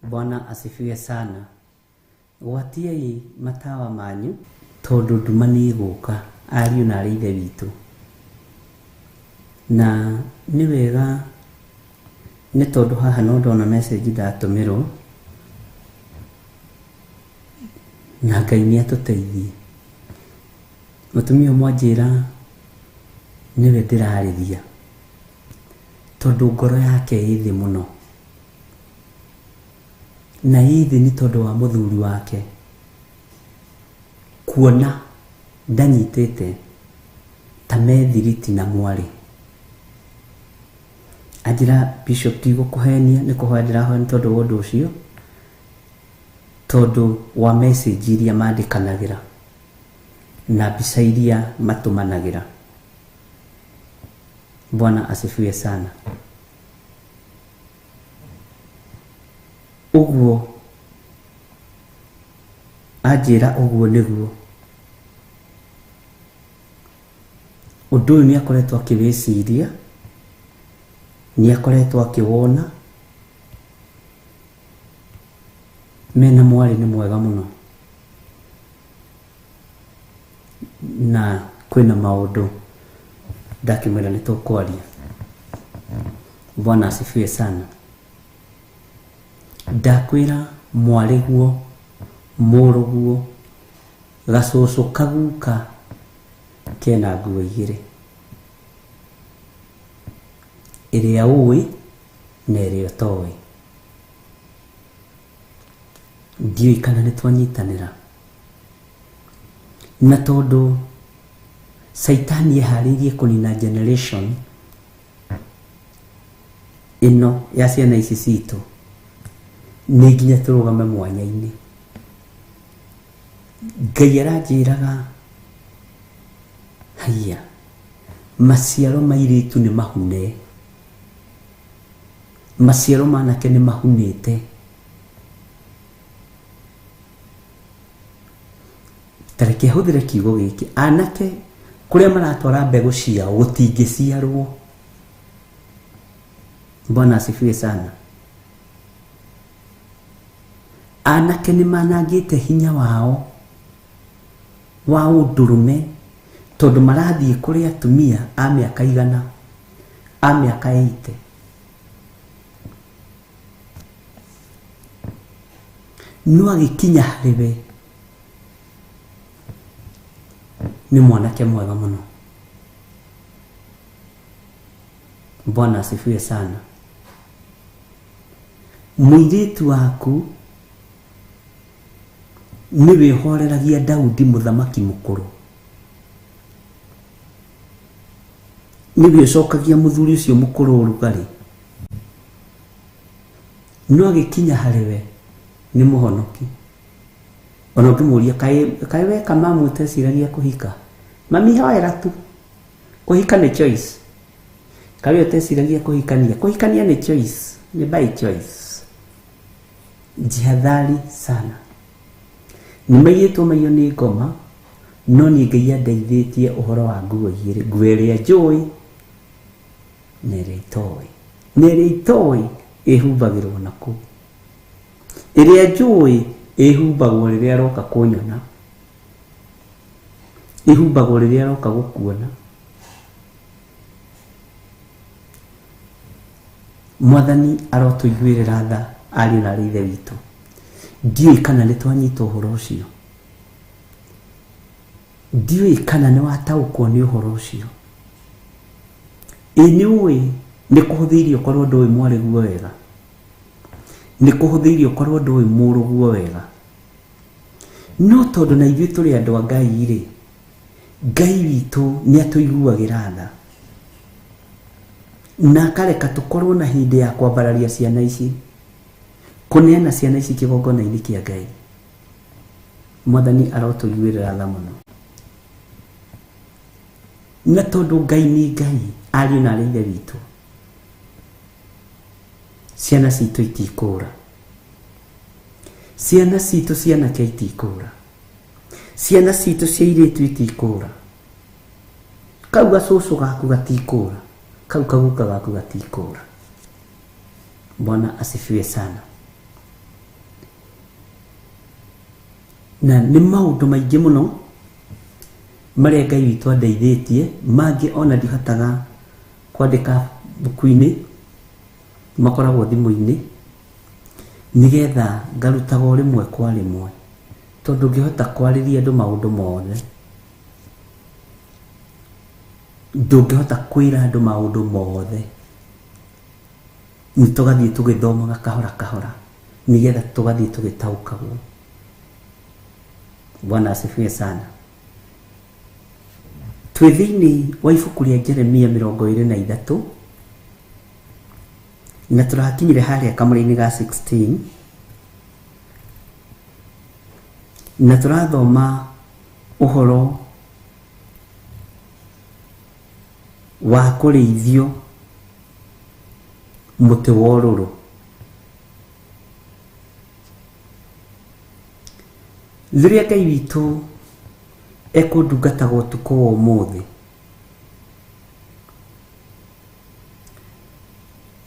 Bwana asifiwe sana. Gwatiai matawa manyu tondu nduma nĩ ĩgũka ariũ na arĩ ithe witũ. Na nĩ wega nĩ tondũ haha no ndona message ndatũmĩrwo na Ngai nĩ atũteithie. Mũtumia ũmwe anjĩra nĩwe ndĩrarĩria tondũ ngoro yake ĩ thĩ mũno, na ĩ thĩ nĩ tondũ wa mũthuri wake kuona ndanyitĩte ta methiriti na mwarĩ. Anjĩra Bishop ndigũkũhenia nĩ kũhoya ndĩrahoya nĩ tondũ wa ũndũ ũcio, tondũ wa message iria mandĩkanagĩra na mbica iria matũmanagĩra. Bwana asifiwe sana. Ũguo anjĩra ũguo nĩguo ũndũ ũyũ nĩ akoretwo akĩwĩciria, nĩ akoretwo akĩwona. Mena mwarĩ nĩ mwega mũno na kwĩna maũndũ ndakĩmwĩra nĩ tũkwaria. Bwana asifiwe sana. Ndakwĩra mwarĩguo, mũrũguo, gacũcũ kaguka kena nguo igĩrĩ, ĩrĩa ũĩ na ĩrĩa ũtoĩ. Ndiũĩ kana nĩ twanyitanĩra. Na tondũ Caitani eharĩirie kũnina generation ĩno ya ciana ici citũ, nĩ nginya tũrũgame mwanya-inĩ. Ngai aranjĩraga haiya, maciaro ma airĩtu nĩ mahune, maciaro ma anake nĩ mahunĩte. Ta reke hũthĩre kiugo gĩkĩ, anake kũrĩa maratwara mbegũ ciao gũtingĩciarwo. Bwana asifiwe sana. Anake nĩ manangĩte hinya wao wa ũndũrũme tondũ marathiĩ kũrĩ atumia a mĩaka 100, a mĩaka 80. No agĩkinya harĩ we nĩ mwanake mwega mũno. Bwana asifiwe sana. Mũirĩtu waku nĩ wĩhoreragia Daudi mũthamaki mũkũrũ, nĩwe ũcokagia mũthuri ũcio mũkũrũ ũrugarĩ, no agĩkinya harĩ we nĩ mũhonoki. Ona ũngĩmũria kaĩ weka mamu ũteciragia kũhika, mami hoera tu, kũhika nĩ choice. Kaĩ ũteciragia kũhikania, kũhikania nĩ choice, nĩ by choice. Jihadhari sana. Nĩ maiyĩtwo maiyo nĩ ngoma, no niĩ Ngai andeithĩtie ũhoro wa nguo igĩrĩ, nguo ĩrĩa njũĩ na ĩrĩa itoĩ. Na ĩrĩa itoĩ ĩhumbagĩrwo na kũ, ĩrĩa njũĩ ĩhumbagwo rĩrĩa aroka kũnyona, ĩhumbagwo rĩrĩa aroka gũkuona. Mwathani arotũiguĩrĩra tha ariũ na arĩ ithe witũ. Ndiũĩ kana nĩ twanyita ũhoro ũcio, ndiũĩ kana nĩ wataũkwo nĩ ũhoro ũcio. Ĩ nĩ ũĩ nĩ kũhũthĩirie ũkorwo ndũĩ mwarĩguo wega, nĩ kũhũthĩirie ũkorwo ndũĩ mũrũguo wega, No tondũ na ithuĩ tũrĩ andũ a Ngai rĩ, Ngai witũ nĩ atũiguagĩra tha na akareka tũkorwo na hĩndĩ ya kwambararia ciana ici, kũneana ciana ici kĩgongona-inĩ kĩa Ngai. Mwathani arotũiguĩrĩra tha mũno. Na tondũ Ngai nĩ Ngai, ariũ na arĩ ithe witũ, ciana citũ itikũra, ciana citũ cianake itikũra, ciana citũ cia airĩtu itikũra, kau gacũcũ gaku gatikũra, kau kaguka gaku gatikũra. Bwana asifiwe sana. Na nĩ maũndũ maingĩ mũno marĩa Ngai witũ andeithĩtie, mangĩ ona ndihotaga kwandĩka buku-inĩ, makoragwo thimũ-inĩ, nĩgetha ngarutaga o rĩmwe kwa rĩmwe, tondũ ngĩhota kwarĩria andũ maũndũ mothe, ndũngĩhota kwĩra andũ maũndũ mothe. Nĩ tũgathiĩ tũgĩthomaga kahora kahora, nĩgetha tũgathiĩ tũgĩtaũkagwo. Bwana asifiwe sana. Twĩ thĩinĩ wa ibuku rĩa Jeremia 23, na tũrakinyire harĩa kamũra-inĩ ga 16, na tũrathoma ũhoro wa kũrĩithio mũtĩ wa ũrũrũ. Rĩrĩa Ngai witũ ekũndungataga ũtukũ wa ũmũthĩ,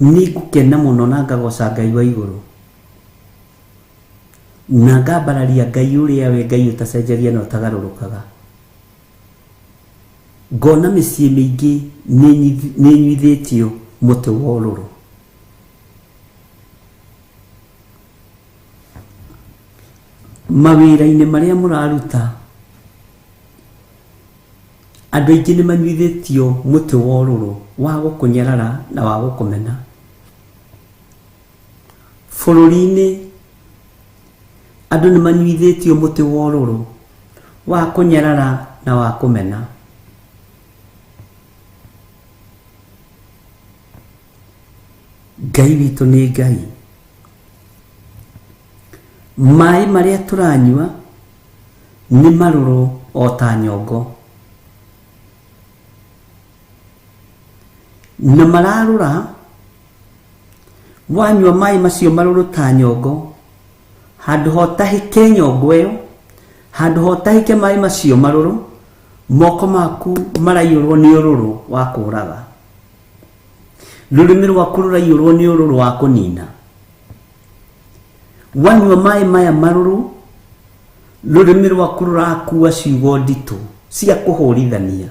nĩ ngũkena mũno na ngagoca Ngai wa igũrũ, na ngambararia Ngai ũrĩa we Ngai ũtacenjagia na ũtagarũrũkaga. Ngona mĩciĩ mĩingĩ nĩ ĩnyuithĩtio mũtĩ wa ũrũrũ. Mawĩra-inĩ marĩa mũraruta, andũ aingĩ nĩ manyuithĩtio mũtĩ wa ũrũrũ wa gũkũnyarara na wa gũkũmena. Bũrũri-inĩ andũ nĩ manyuithĩtio mũtĩ wa ũrũrũ wa kũnyarara na wa kũmena. Ngai witũ nĩ Ngai. Maĩ marĩa tũranyua nĩ marũrũ o ta nyongo, na mararũra. Wanyua maĩ macio marũrũ ta nyongo, handũ ha ũtahĩke nyongo ĩyo, handũ ha ũtahĩke maĩ macio marũrũ, moko maku maraiyũrwo nĩ ũrũrũ wa kũũraga, rũrĩmĩ rwaku rũraiyũrwo nĩ ũrũrũ wa kũnina. Wanyua maĩ maya marũrũ, rũrĩmĩ rwaku rũrakua ciugo nditũ cia kũhũrithania,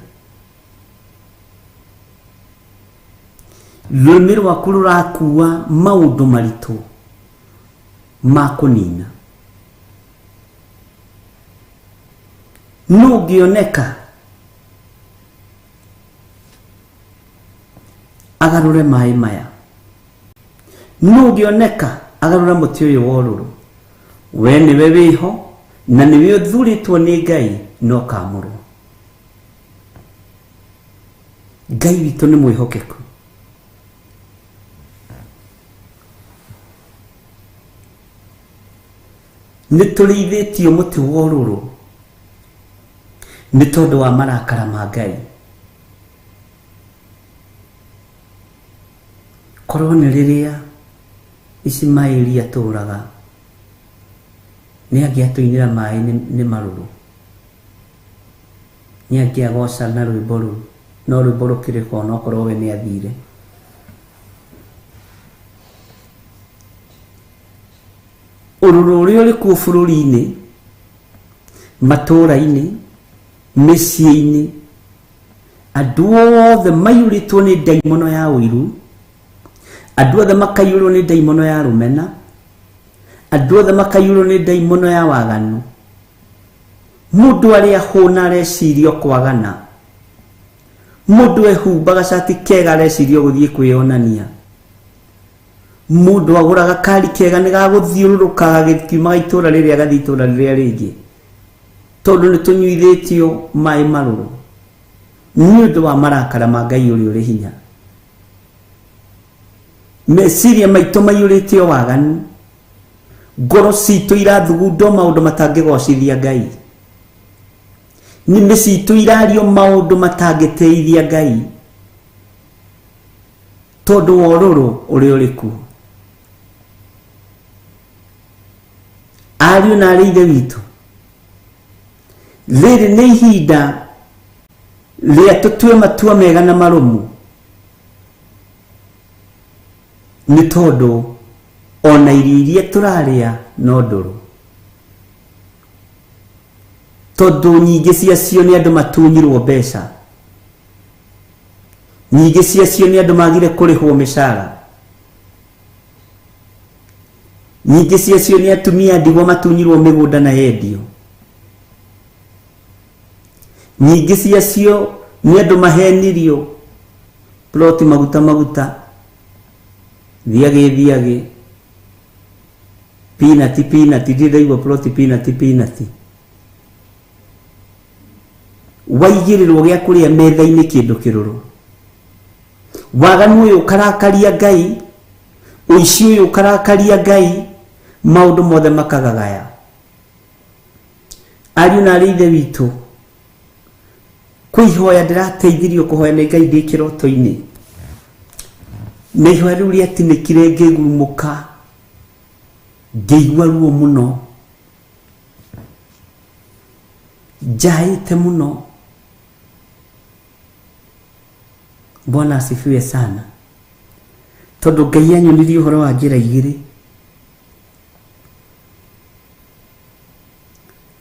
rũrĩmĩ rwaku rũrakua maũndũ maritũ ma kũnina. Nũ ũngĩoneka agarũre maĩ maya? Nũ ũngĩoneka agarũre mũtĩ ũyũ wa ũrũrũ? We nĩwe wĩho na nĩwe ũthurĩtwo nĩ Ngai na ũkamũrwo. Ngai witũ nĩ mwĩhokeku. Nĩ tũrĩithĩtio mũtĩ wa ũrũrũ nĩ tondũ wa marakara ma Ngai. Korwo nĩ rĩrĩa Ishimaeli atũraga, nĩ angĩatũinĩra maĩ nĩ marũrũ, nĩ angĩagoca na rwĩmbo rũu, no rwĩmbo rũkĩrĩ ho onokorwo we nĩ athire. Ũrũrũ ũrĩa ũrĩ kuo bũrũri-inĩ, matũũra-inĩ, mĩciĩ-inĩ, andũ othe maiyũrĩtwo nĩ ndaimono ya ũiru, andũ othe makaiyũrwo nĩ ndaimono ya rũmena, andũ othe makaiyũrwo nĩ ndaimono ya waganu. Mũndũ arĩa hũna areciria kwagana, mũndũ ehumbaga cati kega areciria gũthiĩ kwĩyonania, mũndũ agũraga kari kega nĩ gagũthiũrũrũka gagĩkiumaga itũra rĩrĩa agathiĩ itũra rĩrĩa rĩngĩ. Tondũ nĩ tũnyuithĩtio maĩ marũrũ nĩ ũndũ wa marakara ma Ngai ũrĩa ũrĩ hinya. Meciria maitũ maiyũrĩte o waganu, ngoro citũ irathugunda o maũndũ matangĩgocithia Ngai, nĩmĩ citũ irario maũndũ matangĩteithia Ngai, tondũ wa ũrũrũ ũrĩa ũrĩ kuo. Ariũ na arĩ ithe witũ, rĩrĩ nĩ ihinda rĩa tũtue matua mega na marũmu, nĩ tondũ ona irio iria tũrarĩa no ndũrũ, tondũ nyingĩ ciacio nĩ andũ matunyirwo mbeca, nyingĩ ciacio nĩ andũ magire kũrĩhwo mĩcara, nyingĩ ciacio nĩ atumia ndigwa matunyirwo mĩgũnda na yendio, nyingĩ ciacio nĩ andũ mahenirio ploti maguta maguta, thiagĩ thiagĩ, pinati pinati, ndirĩ ndaigua ploti pinati pinati. Waigĩrĩrwo gĩa kũrĩa metha-inĩ kĩndũ kĩrũrũ. Waganu ũyũ ũkarakaria Ngai, ũici ũyũ ũkarakaria Ngai, maũndũ mothe makagagaya. Ariũ na arĩ ithe witũ, kwĩ ihoya ndĩrateithirio kũhoya nĩ Ngai ndĩ kĩroto-inĩ, na ihoya rĩu rĩatinĩkire ngĩgurumũka, ngĩigua ruo mũno, njaĩte mũno. Bwana asifiwe sana. Tondũ Ngai anyonirie ũhoro wa njĩra igĩrĩ,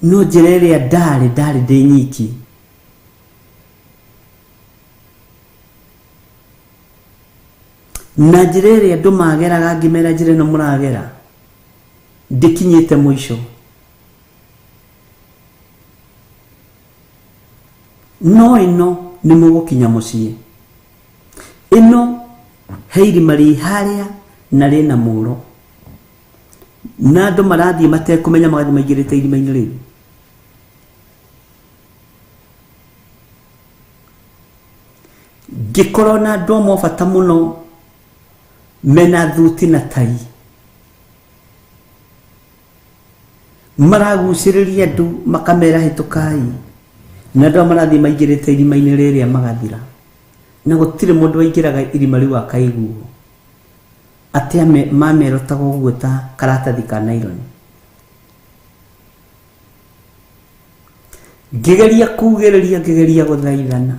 no njĩra ĩrĩa ndarĩ ndarĩ ndĩ nyiki, na njĩra ĩrĩa andũ mageraga ngĩmera njĩra ĩno mũragera ndĩkinyĩte mũico. No ĩno nĩ mũgũkinya mũciĩ, ĩno he irima rĩ harĩa na rĩna mũro, na andũ marathiĩ matekũmenya, magathiĩ maingĩrĩte irima-inĩ rĩu. Ngĩkorwo na andũ amwe a bata mũno mena thuti na tai, maragucĩrĩria andũ makamera hĩtũkai, na andũ aya marathiĩ maingĩrĩte irima-inĩ rĩrĩa magathira, na gũtirĩ mũndũ waingĩraga irima rĩu akaiguo atĩ mamerotaga ũguo ta karatathi ka naironi. Ngĩgeria kugĩrĩria, ngĩgeria gũthaithana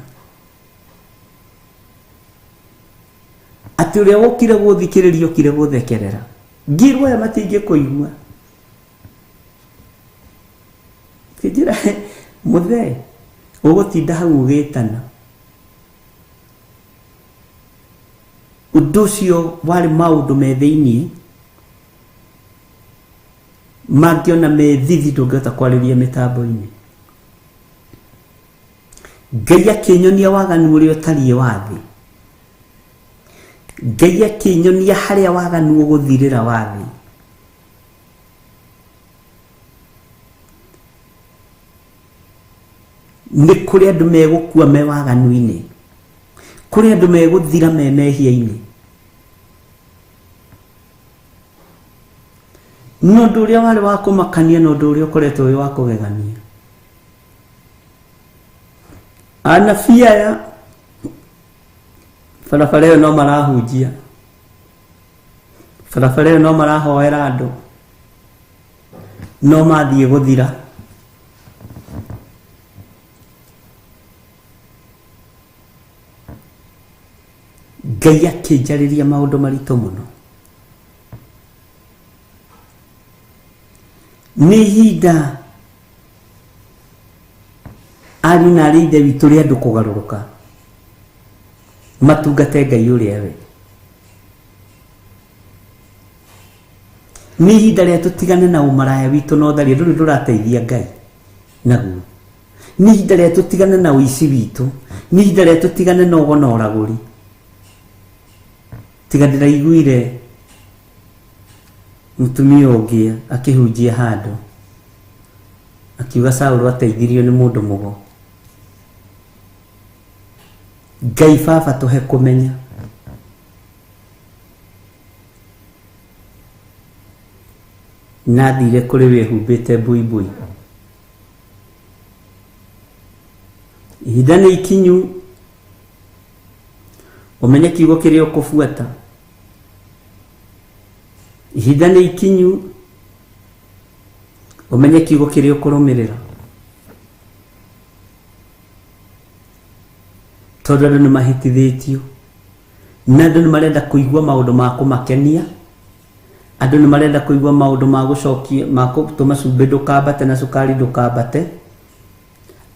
atĩ ũrĩa wokire gũthikĩrĩria okire gũthekerera, ngirwo aya matingĩkũigua. Kĩnjĩra mũthee ũgũtinda hau ũgĩtana. Ũndũ ũcio warĩ maũndũ me thĩiniĩ mangĩona me thithi, ndũngĩhota kwarĩria mĩtambo-inĩ. Ngai akĩnyonia waganu ũrĩa ũtariĩ wa thĩ, Ngai akĩnyonia harĩa waganu ũgũthirĩra wa thĩ. Nĩ kũrĩ andũ megũkua me waganu-inĩ, kũrĩ andũ megũthira me mehia-inĩ. Na ũndũ ũrĩa warĩ wa kũmakania na ũndũ ũrĩa ũkoretwo wĩ wa kũgegania, anabii aya barabara ĩyo no marahunjia, barabara ĩyo no marahoera andũ, no mathiĩ gũthira. Ngai akĩnjarĩria maũndũ maritũ mũno. Nĩ ihinda ariũ na arĩ ithe witũ rĩa andũ kũgarũrũka matungate Ngai ũrĩa we. Nĩ ihinda rĩa tũtigane na ũmaraya witũ na ũtharia, ndũrĩ ndũrateithia Ngai naguo. Nĩ ihinda rĩa tũtigane na ũici witũ, nĩ ihinda rĩa tũtigane na ũgo na ũragũri. Tiga ndĩraiguire mũtumia ũngĩ akĩhunjia handũ. Akiuga Saũlũ ateithirio nĩ mũndũ mũgo. Ngai baba tũhe kũmenya. Na athire kũrĩ wĩhumbĩte mbuibui. Ihinda nĩ ikinyu ũmenye kiugo kĩrĩa ũkũbuata. Ihinda nĩ ikinyu ũmenye kiugo kĩrĩa ũkũrũmĩrĩra. Tondũ andũ nĩ mahĩtithĩtio na andũ nĩ marenda kũigua maũndũ ma kũmakenia. Andũ nĩ marenda kũigua maũndũ ma gũcokia ma gũtũma cumbĩ ndũkambate na cukari ndũkambate.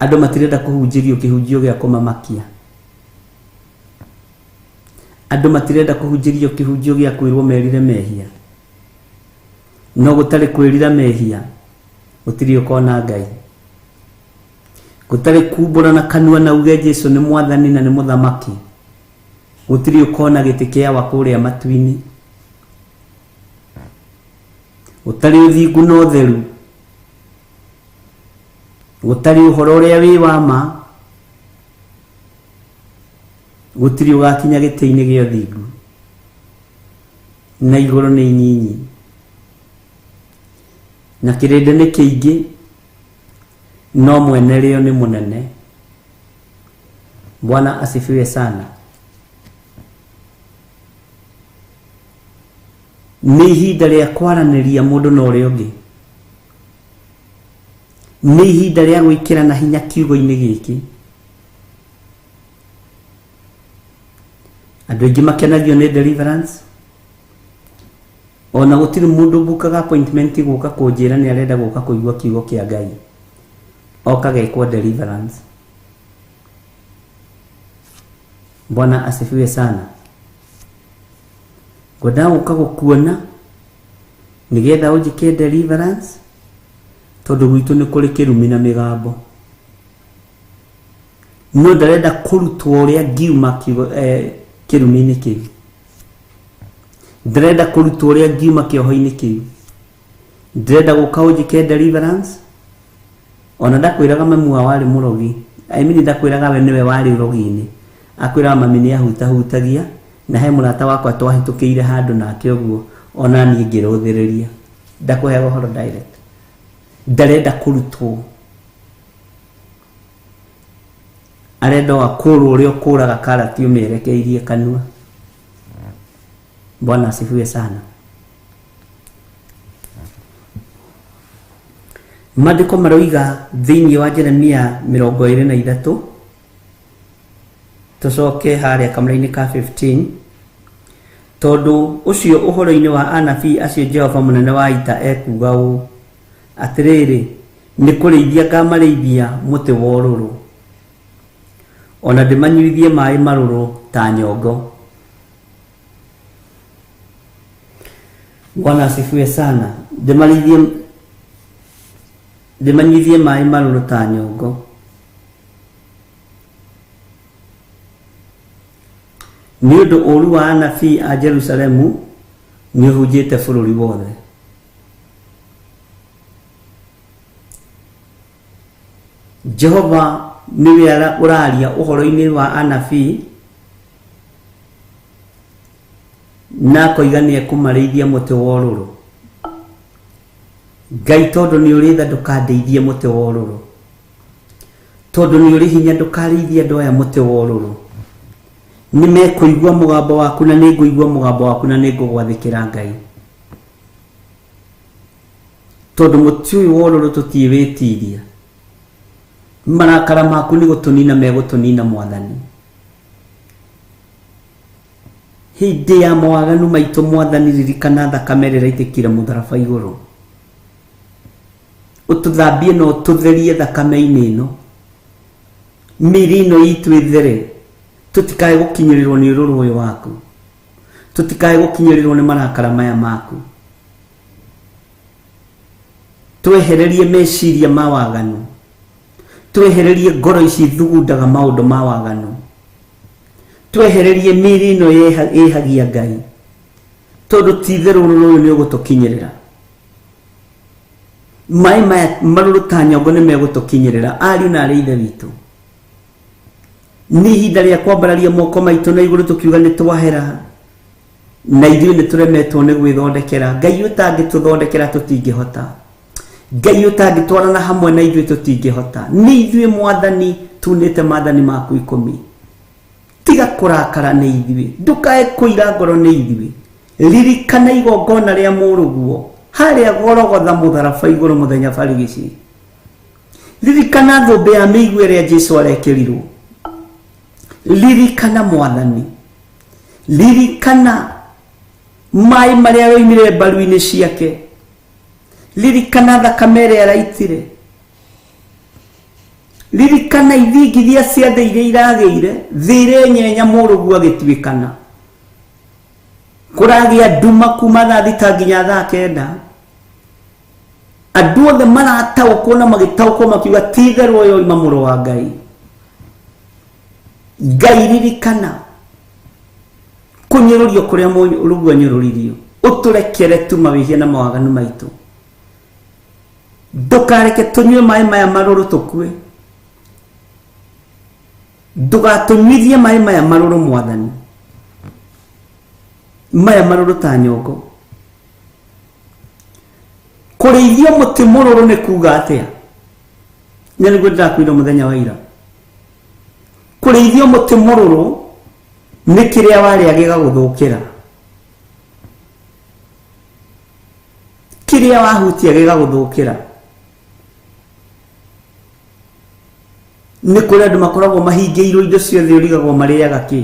Andũ matirenda kũhunjĩrio kĩhunjio gĩa kũmamakia. Andũ matirenda kũhunjĩrio kĩhunjio gĩa kwĩrwo merire mehia. No gũtarĩ kwĩrira mehia gũtirĩ ũkona Ngai. Gũtarĩ kumbũra na kanua na uge Jesu nĩ mwathani na nĩ mũthamaki gũtirĩ ũkona gĩtĩ kĩa wa kũrĩa matu-inĩ. Gũtarĩ ũthingu na ũtheru, gũtarĩ ũhoro ũrĩa wĩ wa ma, gũtirĩ ũgakinya gĩtĩ-inĩ gĩa ũthingu. Na igũrũ nĩ inyinyi na kĩrĩndĩ nĩ kĩingĩ, no mwene rĩo nĩ mũnene. Bwana asifiwe sana. Nĩ ihinda rĩa kwaranĩria mũndũ na ũrĩa ũngĩ. Nĩ ihinda rĩa gwĩkĩrana hinya kiugo-inĩ gĩkĩ. Andũ aingĩ makenagio nĩ deliverance. Ona gũtirĩ mũndũ ũbukaga appointment gũka kũnjĩra nĩ arenda gũka kũigua kiugo kĩa Ngai. Oka gekwo deliverance. Bwana asifiwe sana. Ngwendaga gũka gũkuona nĩgetha ũnjĩke deliverance tondũ gwitũ nĩ kũrĩ kĩrumi na mĩgambo. No ndarenda kũrutwo ũrĩa ngiuma kĩrumi-inĩ kĩu. Ndĩrenda kũrutwo ũrĩa ngiuma kĩoho-inĩ kĩu. Ndĩrenda gũka ũnjĩke deliverance. Ona ndakwĩraga mamu wao warĩ mũrogi. I mean ndakwĩraga we nĩwe warĩ ũrogi-inĩ. Akwĩraga mami nĩ ahutahutagia na he mũrata wakwa twahĩtũkĩire handũ nake ũguo ona niĩ ngĩrũthĩrĩria. Ndakũheaga ũhoro direct. Ndarenda kũrutwo. Arenda o akũrwo ũrĩa ũkũraga karati ũmĩerekeirie kanua. Bwana asifiwe sana. Maandĩko maroiga thĩinĩ wa Jeremia 23, tũcoke harĩa kamũra-inĩ ka 15, tondũ ũcio ũhoro-inĩ wa anabii acio Jehova mũnene wa ita ekuuga ũũ, atĩrĩrĩ, nĩ kũrĩithia ngamarĩithia mũtĩ wa ũrũrũ, ona ndĩmanyuithie maĩ marũrũ ta nyongo. Bwana asifiwe sana. Ndĩmanyuithie maĩ marũrũ ta nyongo. Nĩ ũndũ ũũru wa anabii a Jerusalemu nĩ ũhunjĩte bũrũri wothe. Jehova nĩwe ũraria ũhoro-inĩ wa anabii na akoiga nĩ ekũmarĩithia mũtĩ wa ũrũrũ. Ngai tondũ nĩ ũrĩ tha ndũkandeithie mũtĩ wa ũrũrũ. Tondũ nĩ ũrĩ hinya ndũkarĩithie andũ aya mũtĩ wa ũrũrũ. Nĩ mekũigua mũgambo waku na nĩ ngũigua mũgambo waku na nĩ ngũgwathĩkĩra Ngai. Tondũ mũtĩ ũyũ wa ũrũrũ tũtiĩ wĩtiria. Marakara maku nĩ gũtũnina megũtũnina Mwathani. Hĩndĩ ya mawaganu maitũ Mwathani ririkana thakame ĩrĩa ĩraitĩkire mũtharaba igũrũ. Ũtũthambie na ũtũtherie thakame-inĩ ĩno. Mĩĩrĩ ĩno itũ ĩthere. Tũtikae gũkinyĩrĩrwo nĩ ũrũrũ ũyũ waku. Tũtikae gũkinyĩrĩrwo nĩ marakara maya maku. Twehererie meciria ma waganu. Twehererie ngoro ici thugundaga maũndũ ma waganu. Twehererie mĩĩrĩ ĩno ĩhagia Ngai. Tondũ ti itherũ ũrũrũ ũyũ nĩ ũgũtũkinyĩrĩra. Maĩ maya marũrũ ta nyongo nĩ megũtũkinyĩrĩra. Ariũ na arĩ ithe witũ, nĩ ihinda rĩa kwambararia moko maitũ na igũrũ tũkiuga nĩ twahera, na ithuĩ nĩ tũremetwo nĩ gwĩthondekera. Ngai ũtangĩtũthondekera tũtingĩhota. Ngai ũtangĩtwarana hamwe na ithuĩ tũtingĩhota. Nĩ ithuĩ Mwathani tunĩte maathani maku 10. Tiga kũrakara nĩ ithuĩ, ndũkae kũira ngoro nĩ ithuĩ. Ririkana igongona rĩa mũrũguo harĩa Gorogotha mũtharaba igũrũ mũthenya barigici. Ririkana thũmbĩ ya mĩigua ĩrĩa Jesu arekĩrirwo. Ririkana Mwathani, ririkana maĩ marĩa yoimire mbaru-inĩ ciake, ririkana thakame ĩrĩa araitire, ririkana ithingithia cia thĩ iria iragĩire, thĩ ĩrenyenya mũrũguo agĩtuĩkana. Kũragĩa nduma kuma thaa 6 nginya thaa 9. Andũ othe marataũkwo na magĩtaũkwo makiuga ti itherũ ũyũ oima mũrũ wa Ngai. Ngai ririkana kũnyũrũrio kũrĩa mũrũguo anyũrũririo, ũtũrekere tu mawĩhia na mawaganu maitũ. Ndũkareke tũnyue maĩ maya marũrũ tũkue. Ndũgatũnyuithie maĩ maya marũrũ Mwathani, maya marũrũ ta nyongo. Kũrĩithio mũtĩ mũrũrũ nĩ kuga atĩa? Na nĩguo ndĩrakwĩra mũthenya wa ira. Kũrĩithio mũtĩ mũrũrũ nĩ kĩrĩa warĩa gĩgagũthũkĩra, kĩrĩa wahutia gĩgagũthũkĩra. Nĩ kũrĩ andũ makoragwo mahingĩirwo indo ciothe, ũrigagwo marĩaga kĩ.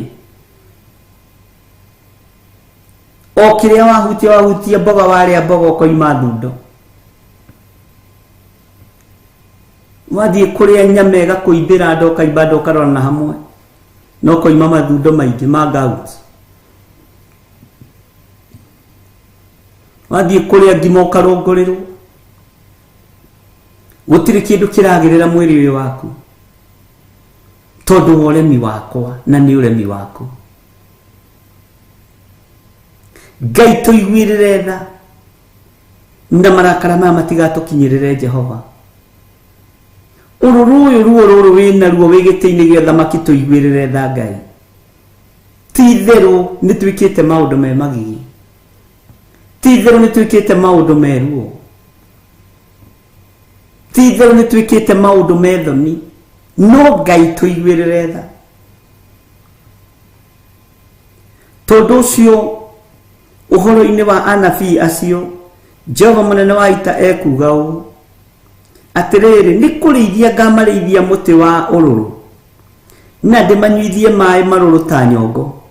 O kĩrĩa wahutia, wahutia mboga, warĩa mboga ũkoima thundo. Wathiĩ kũrĩa nyama ĩgakũimbĩra nda, ũkaimba nda ũkarorana hamwe, na ũkoima mathundo maingĩ ma gout. Wathiĩ kũrĩa ngima ũkarũngũrĩrwo. Gũtirĩ kĩndũ kĩragĩrĩra mwĩrĩ ũyũ waku tondũ wa ũremi wakwa, na nĩ ũremi waku. Ngai tũiguĩrĩre tha, na marakara maya matigatũkinyĩrĩre Jehova. Ũrũrũ ũyũ, ruo rũrũ wĩnaruo wĩ gĩtĩ-inĩ gĩa thamaki, tũiguĩrĩre tha Ngai. Ti itherũ nĩ twĩkĩte maũndũ me magigi, ti itherũ nĩ twĩkĩte maũndũ me ruo, ti itherũ nĩ twĩkĩte maũndũ me thoni, no Ngai tũiguĩrĩre tha. Tondũ ũcio ũhoro-inĩ wa anabii acio, Jehova mũnene wa ita ekuuga ũũ: atĩrĩrĩ, nĩ kũrĩithia ngamarĩithia mũtĩ wa ũrũrũ, na ndĩmanyuithie maĩ marũrũ ta nyongo.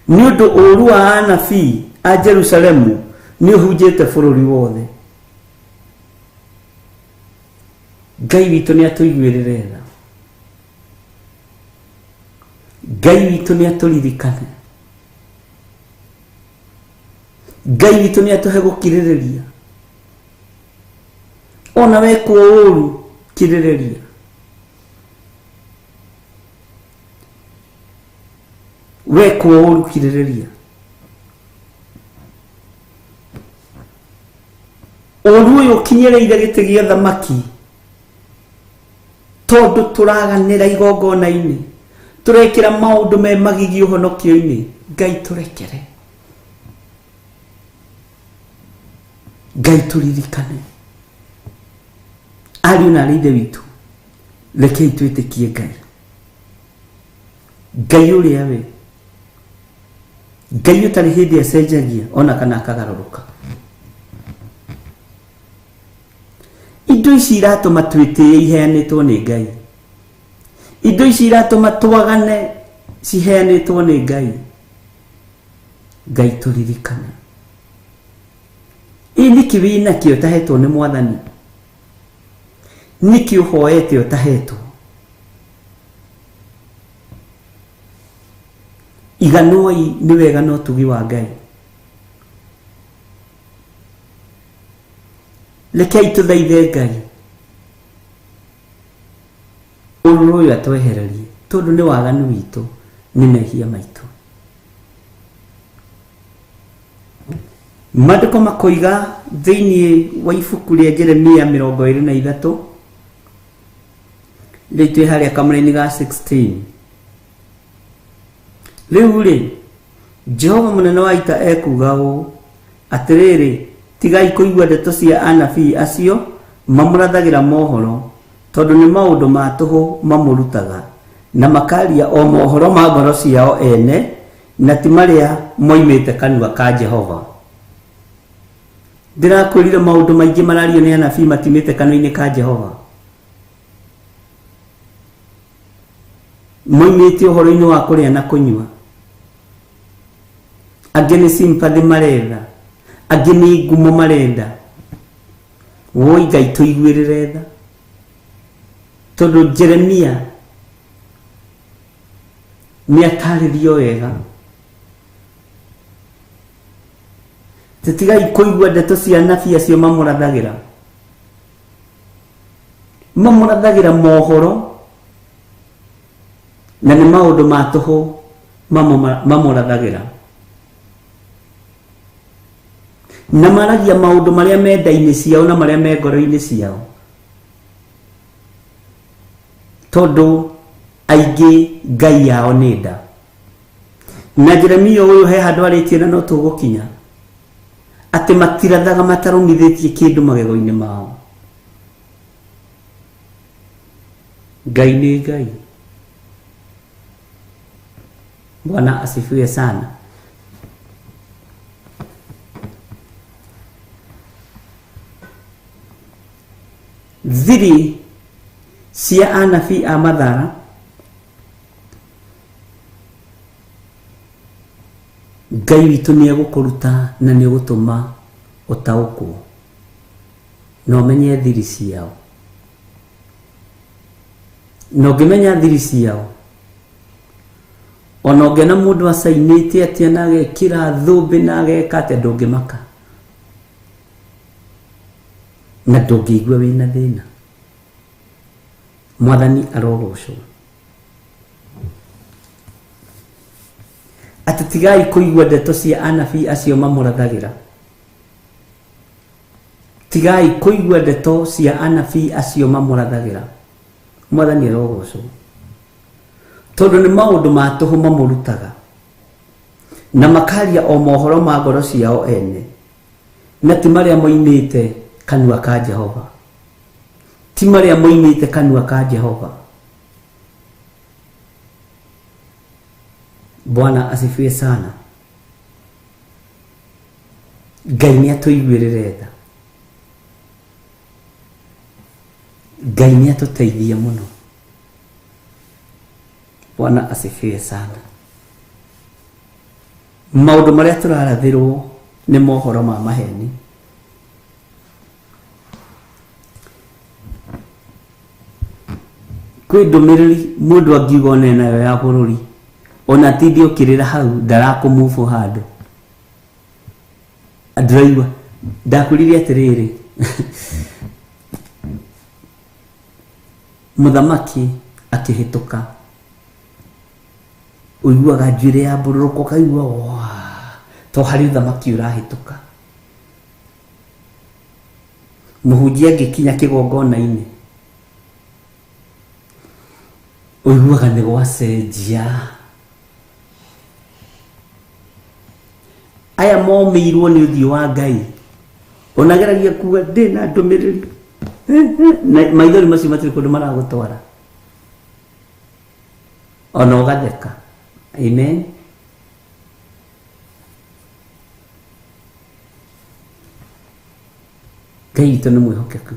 Nĩ ũndũ ũũru wa anabii a Jerusalemu nĩ ũhunjĩte bũrũri wothe. Ngai witũ nĩ atũiguĩrĩre tha. Ngai witũ nĩ atũririkane. Ngai witũ nĩ atũhe gũkirĩrĩria. Ona wekwo ũũru, kirĩrĩria. Wekwo ũũru, kirĩrĩria. Ũũru ũyũ ũkinyĩrĩire gĩtĩ gĩa thamaki tondũ tũraganĩra igongona-inĩ, tũrekĩra maũndũ me magigi ũhonokio-inĩ. Ngai tũrekere. Ngai tũririkane. Ariũ na arĩ ithe witũ, rekei twĩtĩkie Ngai. Ngai ũrĩa we Ngai ũtarĩ hĩndĩ acenjagia ona kana akagarũrũka. Indo ici iratũma twĩtĩe iheanĩtwo nĩ Ngai. Indo ici iratũma twagane ciheanĩtwo nĩ Ngai. Ngai tũririkane. Ĩ nĩkĩ wĩnakĩo ũtahetwo nĩ Mwathani? Nĩkĩ ũhoete ũtahetwo? Iganoi nĩ wega na ũtugi wa Ngai. Rekei tũthaithe Ngai ũrũrũ ũyũ atwehererie, tondũ nĩ waganu witũ, nĩ mehia maitũ. Maandĩko makoiga Thĩinĩ wa ibuku rĩa Jeremia 23, rĩu twĩ harĩa kamũraini ga 16. Rĩu rĩ, Jehova mũnene wa ita ekuuga ũũ, atĩrĩrĩ, tigai kũigua ndeto cia anabii acio mamũrathagĩra mohoro, tondũ nĩ maũndũ ma tũhũ mamũrutaga, na makaria o mohoro ma ngoro ciao ene, na ti marĩa moimĩte kanua ka Jehova. Ndĩrakwĩrire maũndũ maingĩ marario nĩ anabii matimĩte kanua-inĩ ka Jehova, moimĩte ũhoro-inĩ wa kũrĩa na kũnyua. Angĩ nĩ sympathy marenda, angĩ nĩ ngumo marenda. Woi Ngai tũiguĩrĩre tha, tondũ Jeremia nĩ atarĩrio wega. Tĩtigai kũigua ndeto cia anabii acio mamũrathagĩra, mamũrathagĩra mohoro na nĩ maũndũ ma tũhũ mamũrathagĩra, na maragia maũndũ marĩa me nda-inĩ ciao na marĩa me ngoro-inĩ ciao, tondũ aingĩ ngai yao nĩ nda. Na Jeremia ũyũ he handũ arĩtie na no tũgũkinya atĩ matirathaga matarũmithĩtie kĩndũ magego-inĩ mao. Ngai nĩ Ngai. Bwana asifiwe sana. Thiri cia anabii a Mathara Ngai witũ nĩ egũkũruta na nĩ egũtũma ũtaũkwo na ũmenye thiri ciao, na ũngĩmenya thiri ciao, ona ũngĩona mũndũ acainĩte atĩa na agekĩra thũmbĩ na ageka atĩa, ndũngĩmaka na ndũngĩigua wĩna thĩna. Mwathani arogocwo. Atĩ tigai kũigua ndeto cia anabii acio mamũrathagĩra, tigai kũigua ndeto cia anabii acio mamũrathagĩra. Mwathani arogocwo, tondũ nĩ maũndũ ma tũhũ mamũrutaga, na makaria o mohoro ma ngoro ciao ene, na ti marĩa moimĩte kanua ka Jehova, ti marĩa moimĩte kanua ka Jehova. Bwana asifiwe sana. Ngai nĩ atũiguĩrĩre tha, Ngai nĩ atũteithie mũno. Bwana asifiwe sana. Maũndũ marĩa tũrarathĩrwo nĩ mohoro ma maheni. Kwĩ ndũmĩrĩri mũndũ angiuga one nayo ya bũrũri, ona tindi ũkĩrĩra hau ndarakũmubu handũ ndĩraigua. Ndakwĩrire atĩrĩrĩ, mũthamaki akĩhĩtũka, ũiguaga njuĩrĩ ya mbũrũrũka, ũkaigua waa, to harĩ ũthamaki ũrahĩtũka. Mũhunjia angĩkinya kĩgongona-inĩ, ũiguaga nĩ gwacenjia. Aya momĩirwo nĩ ũthiũ wa Ngai, onageragia kuga ndĩ na ndũmĩrĩri, na maithori macio matirĩ kũndũ maragũtwara, ona ũgatheka. Amen. Ngai witũ nĩ mwĩhokeku.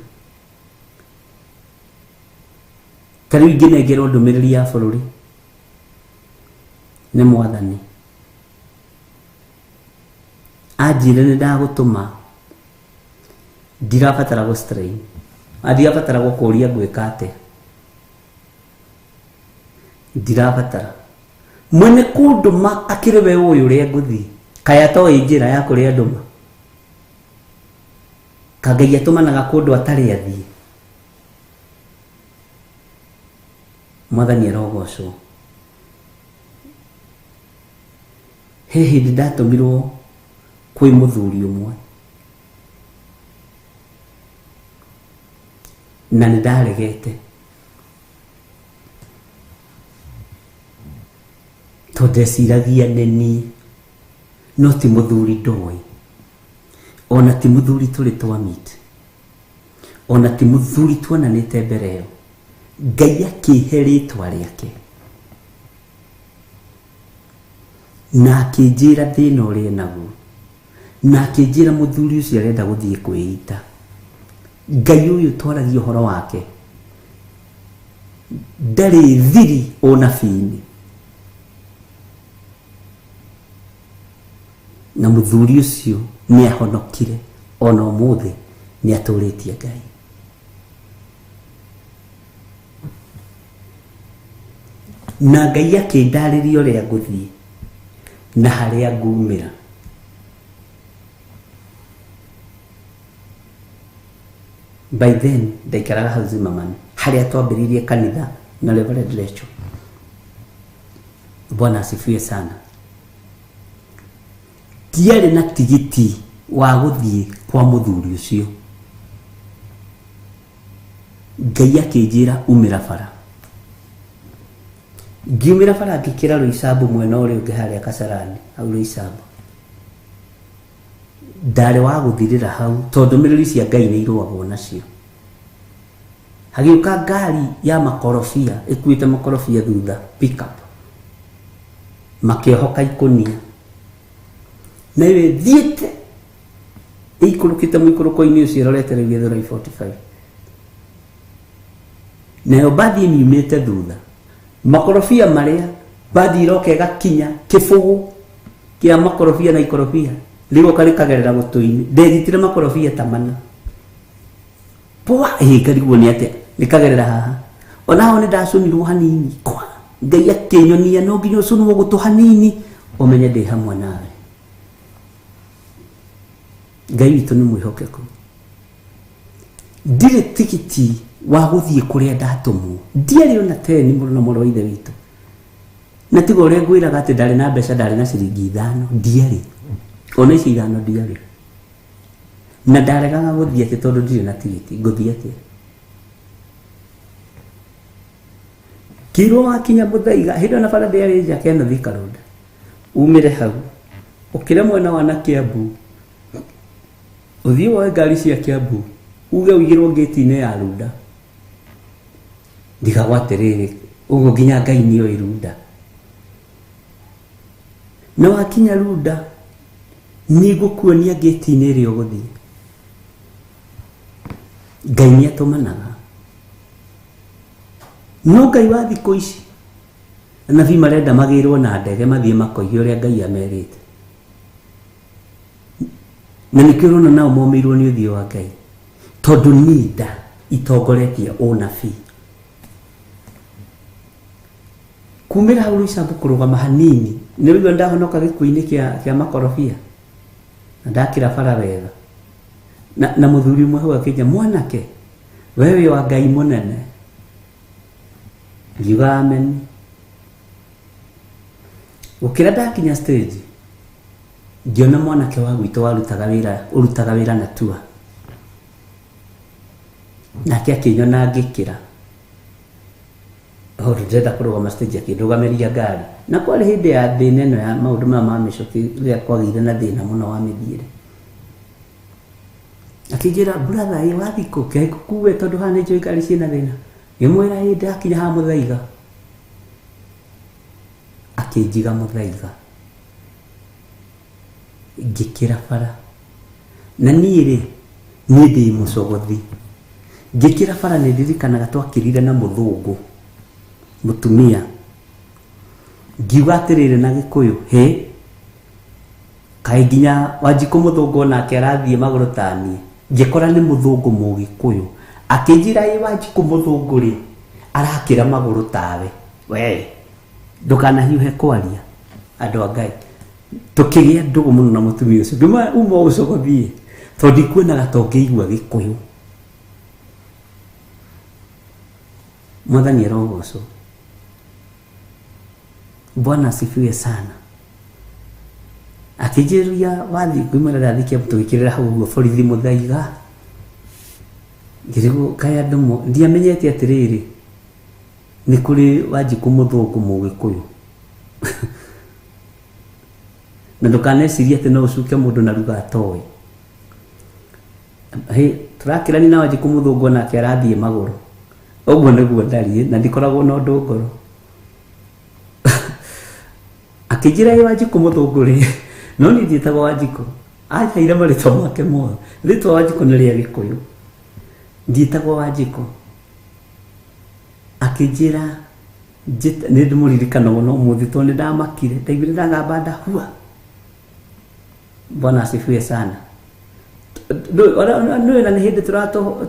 Ta rĩu ingĩnengerwo ndũmĩrĩri ya bũrũri nĩ Mwathani, anjĩre nĩ ndagũtũma, ndirabatara gũ strain, ndirabatara gũkũria ngwĩka atĩa, ndirabatara mwene kũndũma akĩrĩ we ũyũ ũrĩa ngũthiĩ. Kaya atoĩ njĩra ya kũrĩa ndũma, ka Ngai atũmanaga kũndũ atarĩ athiĩ. Mwathani arogocwo. He hĩndĩ ndatũmirwo kwĩ mũthuri ũmwe. Na nĩ ndaregete tondũ ndeciragia nĩ niĩ, no ti mũthuri ndoĩ, ona ti mũthuri tũrĩ twamit, ona ti mũthuri tuonanĩte mbere ĩyo. Ngai akĩhe rĩtwa rĩake na akĩnjĩra thĩna ũrĩa enaguo, na akĩnjĩra mũthuri ũcio arenda gũthiĩ kwĩita. Ngai ũyũ twaragia ũhoro wake ndarĩ thiri ũnabii-inĩ. Na mũthuri ũcio nĩ ahonokire, ona ũmũthĩ nĩ atũrĩtie Ngai. Na Ngai akĩndarĩria ũrĩa ngũthiĩ na harĩa ngumĩra. By then ndaikaraga hau Zimmerman, harĩa twambĩrĩirie kanitha na Reverend Rachel. Bwana asifiwe sana. Ndiarĩ na tigiti wa gũthiĩ kwa mũthuri ũcio. Ngai akĩnjĩra umĩra bara. Ngiumĩra bara ngĩkĩra Roysambu mwena ũrĩa ũngĩ harĩa Kasarani, hau Roysambu. Ndarĩ wa gũthirĩra hau tondũ ndũmĩrĩri cia Ngai nĩ irũagwo nacio. Hagĩũka ngari ya makorobia ĩkuĩte makorobia thutha, pick up, makĩohoka ikũnia, na ĩyo ĩthiĩte ĩikũrũkĩte mũikũrũko-inĩ ũcio ĩrorete rĩu Gĩthũrai 45, nayo mbathi ĩmiumĩte thutha, makorobia marĩa mbathi ĩroka ĩgakinya kĩbũgũ kĩa makorobia na ikorobia rĩgoka rĩkagerera gũtũ-inĩ. Ndethitire makorobia ta mana poa, ĩ ngarigwo nĩ atĩa rĩkagerera haha. Ona hau nĩ ndacũnirwo hanini kwa Ngai akĩnyonia no nginya ũcũnwo gũtũ hanini ũmenye ndĩ hamwe nawe. Ngai witũ nĩ mwĩhokeku. Ndirĩ tigiti wa gũthiĩ kũrĩa ndatũmwo, ndiarĩ ona teni mũno na mũrũ wa ithe witũ. Na tiga ũrĩa ngwĩraga atĩ ndarĩ na mbeca, ndarĩ na ciringi 5, ndiarĩ ona ici 5 ndiarĩ. Na ndaregaga gũthiĩ atĩ tondũ ndirĩ na tigiti, ngũthiĩ atĩa? Ngĩirwo wakinya Mũthaiga, hĩndĩ ĩyo na bara ndĩarĩ njake ĩno Thika Road, umĩre hau ũkĩre mwena wa na Kiambu, ũthiĩ woe ngari cia Kiambu, uge ũigĩrwo ngĩti-inĩ ya Runda. Ndigagwo atĩrĩrĩ, ũguo nginya Ngai nĩoĩ Runda. Na wakinya Runda nĩngũkuonia ngĩti-inĩ ĩrĩa ũgũthiĩ. Ngai nĩatũmanaga. No Ngai wa thikũ ici, anabii marenda magĩrwo na ndege mathiĩ makoige ũrĩa Ngai amerite. Na nĩkĩo ũrona nao momĩirwo nĩ ũthiũ wa Ngai, tondũ nĩ nda itongoretie ũnabii. Kumĩra hau Roysambu kũrũgama hanini, nĩ ũraigua ndahonoka gĩkuũ-inĩ kĩa makorobia, na ndakĩra bara wega. Na mũthuri ũmwe hau akĩnjĩra, mwanake, we wĩ wa Ngai mũnene. Ngiuga amen. Gũkĩra ndakinya stage, ngĩona mwanake wa gwitũ warutaga wĩra, ũrutaga wĩra na tua. Nake akĩnyona ngĩkĩra. Tondũ ndĩrenda kũrũgama stage, akĩndũgamĩria ngari. Na kwarĩ hĩndĩ ya thĩna ĩno ya maũndũ maya ma mĩcoki, rĩrĩa kwagĩire na thĩna mũno wa mĩthiĩre. Akĩnjĩra, brother, ĩ wathiĩ kũ? Kĩrĩa ngũkuue tondũ haha nĩ njũĩ ngari ciĩna thĩna. Ngĩmwĩra, ĩ ndakinya haha Mũthaiga. Akĩnjiga Mũthaiga. Ngĩkĩra bara. Na niĩ rĩ, niĩ ndĩ mũcogothi. Ngĩkĩra bara nĩ ndirikanaga twakĩrire na mũthũngũ, mũtumia. Ngiuga atĩrĩrĩ na Gĩkũyũ, hĩ, kaĩ nginya Wanjikũ mũthũngũ onake arathiĩ magũrũ ta niĩ. Ngĩkora nĩ mũthũngũ mũgĩkũyũ. Akĩnjĩra, ĩ Wanjikũ mũthũngũ rĩ, arakĩra magũrũ tawe. We, ndũkanahiũhe kwaria, andũ a Ngai. Tũkĩgĩa ndũgũ mũno na mũtumia ũcio. Ngĩmwĩra, uma ũcogothiĩ, tondũ ndikuonaga ta ũngĩigua Gĩkũyũ. Mwathani arogocwo. Bwana asifiwe sana. Akĩnjĩria wathiĩ, ngĩmwĩra ndathiĩ Kiambu, tũgĩkĩrĩra hau ũguo borithi Mũthaiga. Ngĩrigwo kaĩ andũ ndiamenyete atĩrĩrĩ nĩ kũrĩ Wanjikũ mũthũngũ mũgĩkũyũ. Na ndũkanecirie atĩ no ũcuke mũndũ na ruga atoĩ. Hĩ, tũrakĩrani na Wanjikũ mũthũngũ onake arathiĩ magũrũ. Ũguo nĩguo ndariĩ na ndikoragwo na ũndũ ngoro. Akĩnjĩra ĩ Wanjikũ mũthũngũ rĩ, no niĩ ndiĩtagwo Wanjikũ. Anjaire marĩtwa make mothe. Rĩtwa Wanjikũ nĩ rĩa Gĩkũyũ. Ndiĩtagwo Wanjikũ. Akĩnjĩra nĩ ndĩmũririkana mũno ũmũthĩ tondũ nĩ ndamakire. Ndaiguire ndagamba ndahua. Bwana asifiwe sana. Nĩ na nĩ hĩndĩ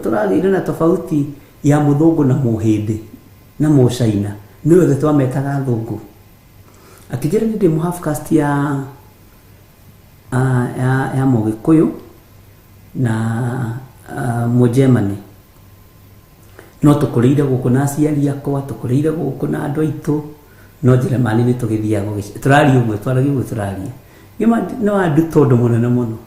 tũragĩire na tofauti ya mũthũngũ na mũhĩndĩ na mũcaina. Nĩ othe twametaga athũngũ. Akĩnjĩra nĩ ndĩ mũ half caste ya mũgĩkũyũ na mũgermany. No tũkũrĩire gũkũ na aciari akwa, tũkũrĩire gũkũ na andũ aitũ, no Njĩrĩmani nĩ tũgĩthiaga tũraria ũguo, twaragia ũguo tũraria. Ngĩma nĩ wanduta ũndũ mũnene mũno.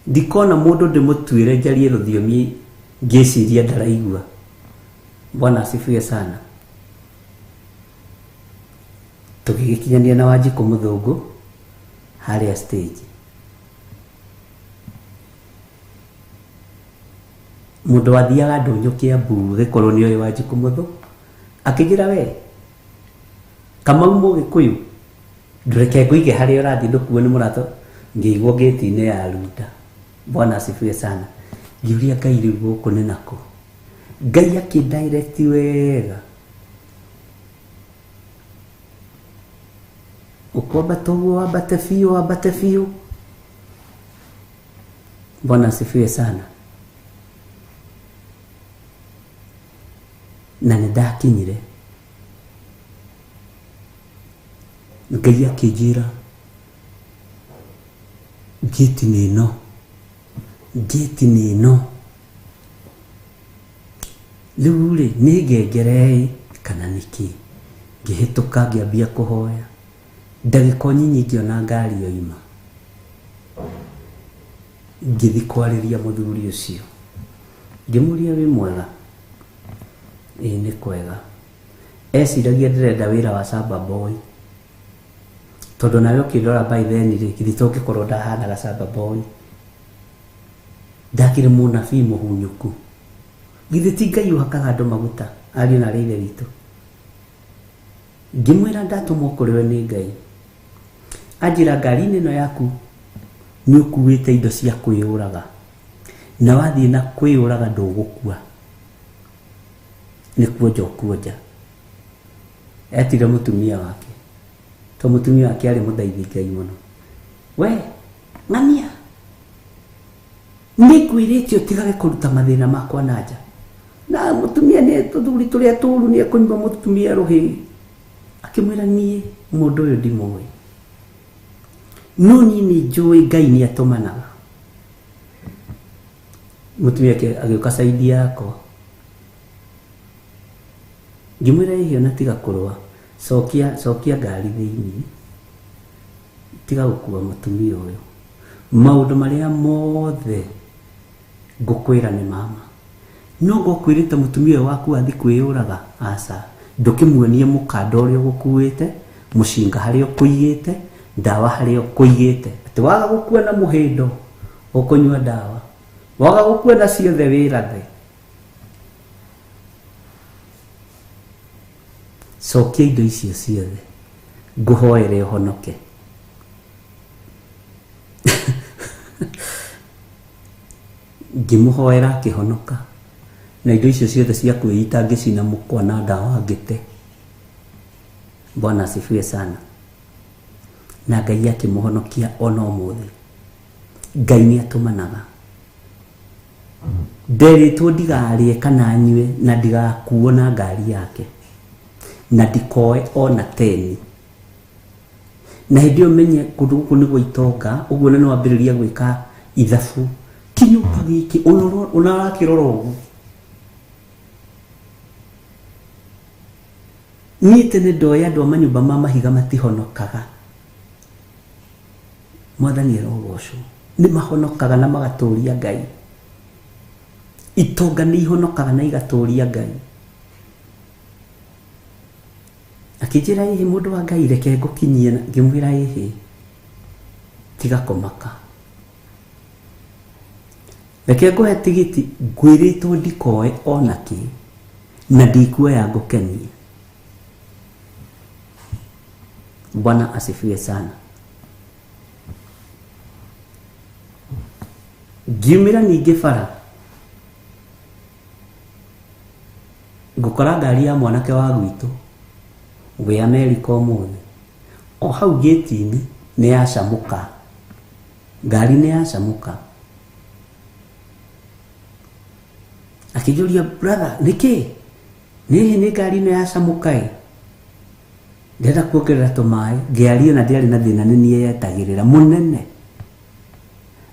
Ndikona mũndũ ndĩmũtuĩre njarie rũthiomi ngĩciria ndaraigua. Bwana asifiwe sana. Tũgĩgĩkinyania na Wanjikũ mũthũngũ harĩa stage. Mũndũ wathiaga ndũnyũ Kĩambu agĩkorwo nĩ oĩ Wanjikũ mũthũ, akĩnjĩra we Kamau mũgĩkũyũ ndũreke ngũige harĩa ũrathiĩ ndũkuo nĩ mũrato. Ngĩigwo ngĩti-inĩ ya Runda. Bwana asifiwe sana. Ngĩũria Ngai rĩu gũkũ nĩ nakũ. Ngai akĩndirect wega. Ũkwambata ũguo wambate biũ wambate biũ. Bwana asifiwe sana. Na nĩ ndakinyire. Ngai akĩnjĩra ngĩti nĩ ĩno, ngĩti nĩ ĩno. Rĩu rĩ nĩ ngengere kana nĩkĩ? Ngĩhĩtũka ngĩambia kũhoya. Ndagĩka o nyinyi ngĩona ngari yoima. Ngĩthiĩ kwarĩria mũthuri ũcio. Ngĩmũria wĩ mwega? Ĩĩ nĩ kwega. Eciragia ndĩrenda wĩra wa shamba boy. Tondũ nawe ũkĩndora by then rĩ, githĩ to ngĩkorwo ndahanaga shamba boy. Ndakĩrĩ mũnabii mũhunyũku. Githĩ ti Ngai ũhakaga andũ maguta, ariũ na arĩa ithe witũ. Ngĩmwĩra ndatũmwo kũrĩ we nĩ Ngai. Anjĩra ngari-inĩ ĩno yaku nĩ ũkuĩte indo cia kwĩyũraga. Na wathiĩ na kwĩyũraga ndũgũkua. Nĩ kuonja ũkuonja. Etire mũtumia wake. To mũtumia wake arĩ mũthaithi Ngai mũno. We, ng'ania. Nĩ ngwĩrĩte ũtigage kũruta mathĩna makwa na nja. Na mũtumia nĩ tũthuri tũrĩa tũru nĩ ekũnyua mũtumia rũhĩ. Akĩmwĩra niĩ mũndũ ũyũ ndimũĩ. No niĩ nĩ njũĩ Ngai nĩ atũmanaga. Mũtumia agĩũka saidi yakwa. Ngĩmwĩra ĩhĩ ona tiga kũrũa. Cokia ngari thĩinĩ. Tiga gũkua mũtumia ũyũ. Maũndũ marĩa mothe ngũkwĩra nĩ mama. No ngũkwĩrĩte mũtumia ũyũ waku athiĩ kwĩyũraga, aca. Ndũkĩmuonie mũkanda ũrĩa ũgũkuĩte, mũcinga harĩa ũkũigĩte, ndawa harĩa ũkũigĩte. Atĩ waga gũkua na mũhĩndo, ũkũnyua ndawa. Waga gũkua na ciothe wĩrathe. Cokia indo icio ciothe. Ngũhoere ũhonoke. Ngĩmũhoera akĩhonoka. Na indo icio ciothe cia kwĩita ngĩcina mũkwa na ndawa ngĩte. Bwana asifiwe sana. Na Ngai akĩmũhonokia ona ũmũthĩ. Ngai nĩ atũmanaga. Nderĩtwo ndigarĩe kana nyue na ndigakuo na ngari yake. Na ndikoe ona teni. Na hĩndĩ ĩyo menye kũndũ gũkũ nĩ gwa itonga, ũguo na nĩwambĩrĩria gwĩka ithabu. Kĩnyũmba gĩkĩ, ũnarakĩrora ũguo. Niĩ tene ndoĩ andũ a manyũmba ma mahiga matihonokaga. Mwathani arogocwo. Nĩ mahonokaga na magatũria Ngai. Itonga nĩ ihonokaga na igatũria Ngai. Akĩnjĩra ĩhĩ mũndũ wa Ngai reke ngũkinyie, ngĩmwĩra ĩhĩ tiga kũmaka, reke ngũhe tigiti, ngwĩrĩtwo ndikoe ona kĩ na ndikuoya ngũkenie. Bwana asifiwe sana. Ngiumĩra ningĩ bara ngũkora ngari ya mwanake wa gwitũ wĩ Amerika ũmũthĩ, o hau gĩti-inĩ nĩ yacamũka, ngari nĩ yacamũka. Akĩnjũria brother nĩkĩ nĩhĩ nĩ ngari ĩno yacamũka ĩ, ndĩrenda kuongerera tũmaĩ. Ngĩaria na ndiarĩ na thĩna, nĩ niĩ yetagĩrĩra mũnene.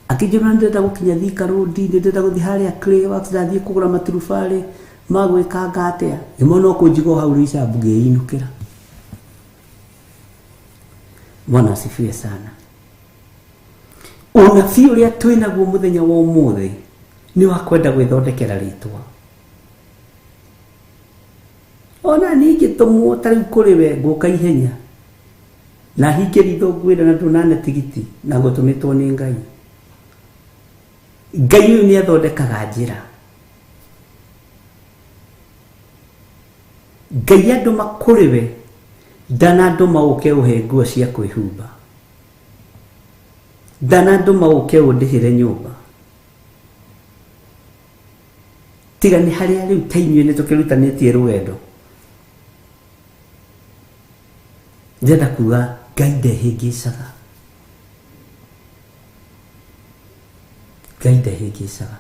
Akĩnjũria ndĩrenda gũkinya Thika Road, ndĩrenda gũthiĩ harĩa Clayworks, ndathiĩ kũgũra maturubarĩ ma gwĩkanga atĩa. Ngĩmwona no kũnjiga o hau Roysambu ngĩinũkĩra. Bwana asifiwe sana. Ũnabii ũrĩa twĩnaguo mũthenya wa ũmũthĩ nĩ wa kwenda gwĩthondekera rĩtwa. Ona niĩ ingĩtũmwo ta rĩu kũrĩ we ngũka ihenya na hinge ritho ngwĩre na ndũnane tigiti na ngũtũmĩtwo nĩ Ngai. Ngai ũyũ nĩ athondekaga njĩra. Ngai andũma kũrĩ we ndanandũma ũke ũhe nguo cia kwĩhumba, ndanandũma ũke ũndĩhĩre nyũmba. Tiga nĩ harĩa rĩu ta inyuĩ nĩ tũkĩrutanĩtie rũgendo. Ndĩrenda kuga Ngai ndehĩngĩcaga, Ngai ndehĩngĩcaga.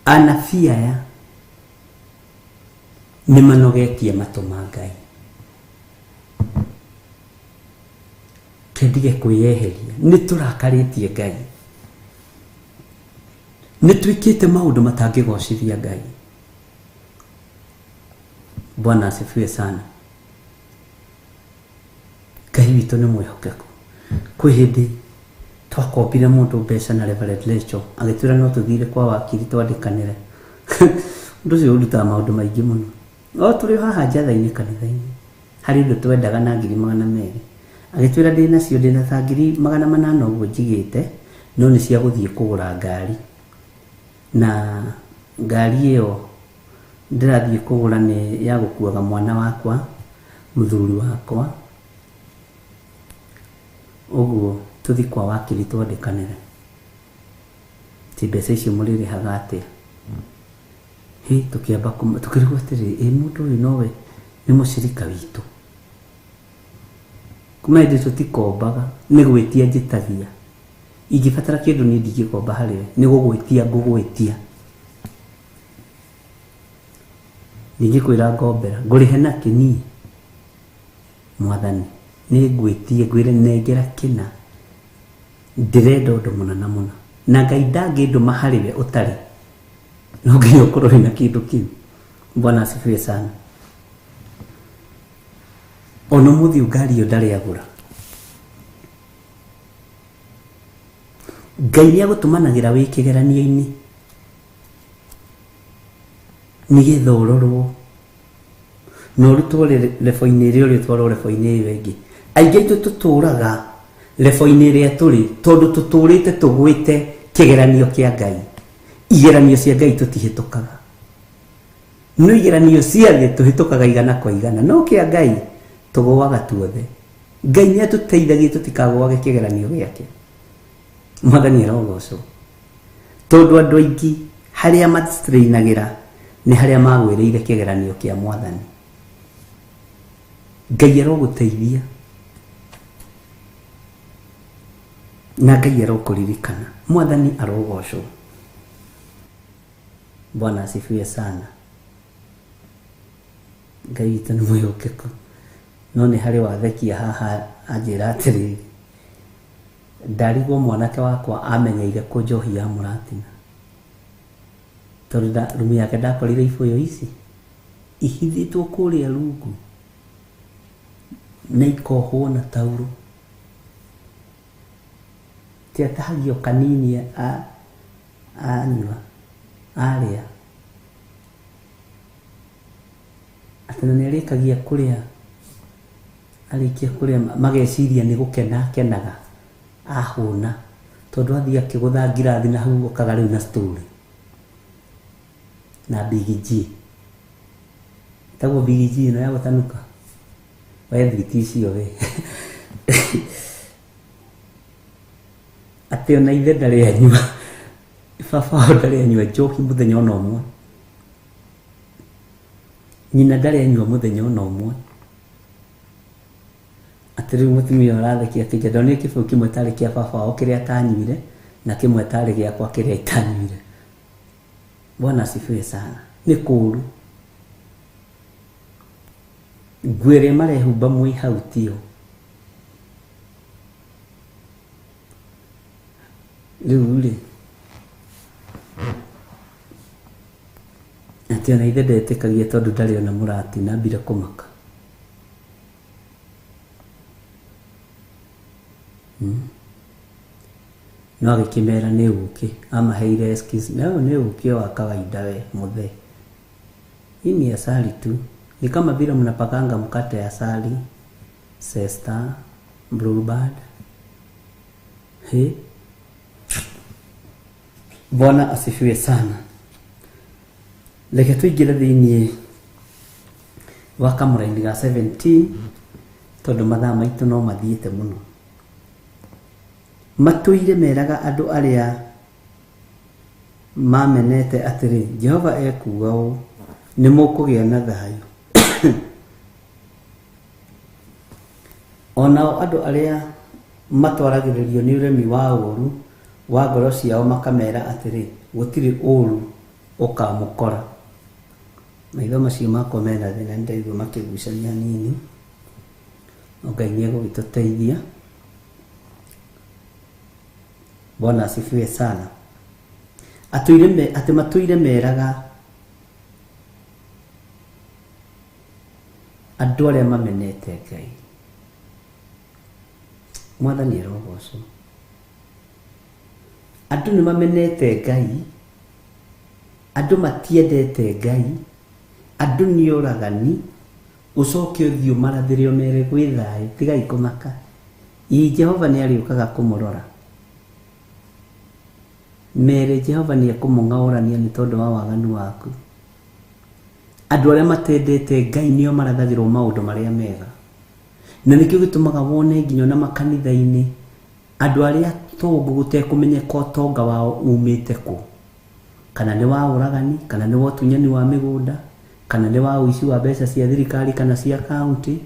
Anabii aya nĩ manogetie matũ ma Ngai. Kendige kwĩyeheria, nĩ tũrakarĩtie Ngai, nĩ twĩkĩte maũndũ matangĩgocithia Ngai. Bwana asifiwe sana. Ngai witũ nĩ mwĩhokeku. Kwĩ hĩndĩ twakombire mũndũ mbeca na Reverend Lecho agĩtwĩra no tũthire kwa wakiri twandĩkanĩre. Ũndũ ũcio ũndutaga maũndũ maingĩ mũno. O tũrĩ haha njatha-inĩ kanitha-inĩ harĩ ũndũ twendaga na 200,000. Agĩtwĩra ndĩ nacio, ndĩ na ta 800,000 ũguo njigĩte, no nĩ cia gũthiĩ kũgũra ngari, na ngari ĩyo ndĩrathiĩ kũgũra nĩ ya gũkuaga mwana wakwa, mũthuri wakwa, ũguo tũthiĩ kwa wakiri twandĩkanĩre. Ti mbeca icio mũrĩrĩhaga atĩa? Hĩ, tũkĩamba tũkĩrigwo atĩrĩrĩ, ĩ mũndũ ũyũ nowe nĩ mũcirika witũ. Kuma hĩndĩ tũtikombaga, nĩ gwĩtia njĩtagia. Ingĩbatara kĩndũ niĩ ndingĩkomba harĩ we, nĩ gũgwĩtia ngũgwĩtia. Ndingĩkwĩra ngombera, ngũrĩhe nakĩ niĩ? Mwathani, nĩ ngwĩtie ngwĩre nengera kĩna, ndĩrenda ũndũ mũna na mũna. Na Ngai ndangĩndũma harĩ we ũtarĩ, no nginya ũkorwo wĩna kĩndũ kĩu. Bwana asifiwe sana. Ona ũmũthĩ ngari ĩyo ndarĩ agũra. Ngai nĩ agũtũmanagĩra wĩ kĩgeranio-inĩ nĩgetha ũrorwo na ũrutwo lebo-inĩ ĩrĩa ũrĩ ũtwarwo lebo-inĩ ĩyo ĩngĩ. Aingĩ aitũ tũtũraga lebo-inĩ ĩrĩa tũrĩ tondũ tũtũrĩte tũgwĩte kĩgeranio kĩa Ngai. Igeranio cia Ngai tũtihĩtũkaga, no igeranio cia thĩ tũhĩtũkaga igana kwa igana, no kĩa Ngai tũgũaga tuothe. Ngai nĩ atũteithagia tũtikagũage kĩgeranio gĩake. Mwathani arogocwo, tondũ andũ aingĩ harĩa mastrainagĩra nĩ harĩa magwĩrĩire kĩgeranio kĩa Mwathani. Ngai arogũteithia na Ngai arokũririkana. Mwathani arogocwo. Bwana asifiwe sana. Ngai witũ nĩ mwĩhokeku. No nĩ harĩ wathekia haha anjĩra atĩrĩrĩ, ndarigwo mwanake wakwa amenyeire kũ njohi ya mũratina, tondũ rumu yake ndakorire ibũyũ ici ihithĩtwo kũrĩa rungu na ikohwo na tauro. Ti atahagio kanini Anyua arĩa atĩ na nĩarĩkagia kũrĩa, arĩkia kũrĩa mageciria nĩ gũkena akenaga ahũna, tondũ athiĩ akĩgũtha ngirathi na hau okaga rĩu na story na Big G. Ĩtagwo Big G ĩno ya gũtanuka we thwiti icio we. Atĩ ona ithe ndarĩ anyua, baba wao ndarĩ anyua njohi mũthenya ona ũmwe, nyina ndarĩ anyua mũthenya ona ũmwe. Atĩ rĩu mũtumia ũrathekia atĩ ndonire kĩbũyũ kĩmwe tarĩ kĩa baba wao kĩrĩa atanyuire na kĩmwe tarĩ gĩakwa kĩrĩa itanyuire. Bwana asifiwe sana. Nĩ kũũru. Nguo ĩrĩa marehumba mwĩ hau tiyo. Rĩu rĩ, atĩ ona ithe ndetĩkagia tondũ ndarĩ ona mũratina ambire kũmaka. No agĩkĩmera nĩ ũkĩ, amaheire excuse, no nĩ ũkĩ wa kawaida we mũthee. Hii ni asali tu. Ni kama vile mnapakanga mkate asali, Sesta, Bluebird. He. Bwana asifiwe sana. Reke tũingĩre thĩinĩ wa kamũraini ga 17 tondũ mathaa maitũ no mathiĩte mũno. Matũire meraga andũ arĩa mamenete atĩrĩ, Jehova ekuuga ũũ, nĩ mũkũgĩa na thayũ. Onao andũ arĩa matwaragĩrĩrio nĩ ũremi wa ũũru wa ngoro ciao makamera atĩrĩ, gũtirĩ ũũru ũkamũkora. Maitho macio makwa mena thĩna, nĩndaigua makĩgucania hanini. Ngai nĩegũgĩtũteithia. Bwana asifiwe sana. Atĩ matũire meraga andũ arĩa mamenete Ngai. Mwathani arogocwo. Andũ nĩ mamenete Ngai, andũ matiendete Ngai, andũ nĩ oragani, ũcoke ũthiĩ ũmarathĩre ũmere gwĩ thayũ, tigai kũmaka. Ĩ Jehova nĩ arĩũkaga kũmũrora. Mere Jehova nĩ ekũmũng'aũrania nĩ tondũ wa waganu waku. Andũ arĩa matendete Ngai nĩo marathagĩrwo maũndũ marĩa mega. Na nĩkĩo gĩtũmaga wone nginya ona makanitha-inĩ andũ arĩa tongu gũtekũmenyeka ũtonga wao umĩte kũ, kana nĩ wa ũragani, kana nĩ wa ũtunyani wa mĩgũnda, kana nĩ wa ũici wa mbeca cia thirikari kana cia kaunti,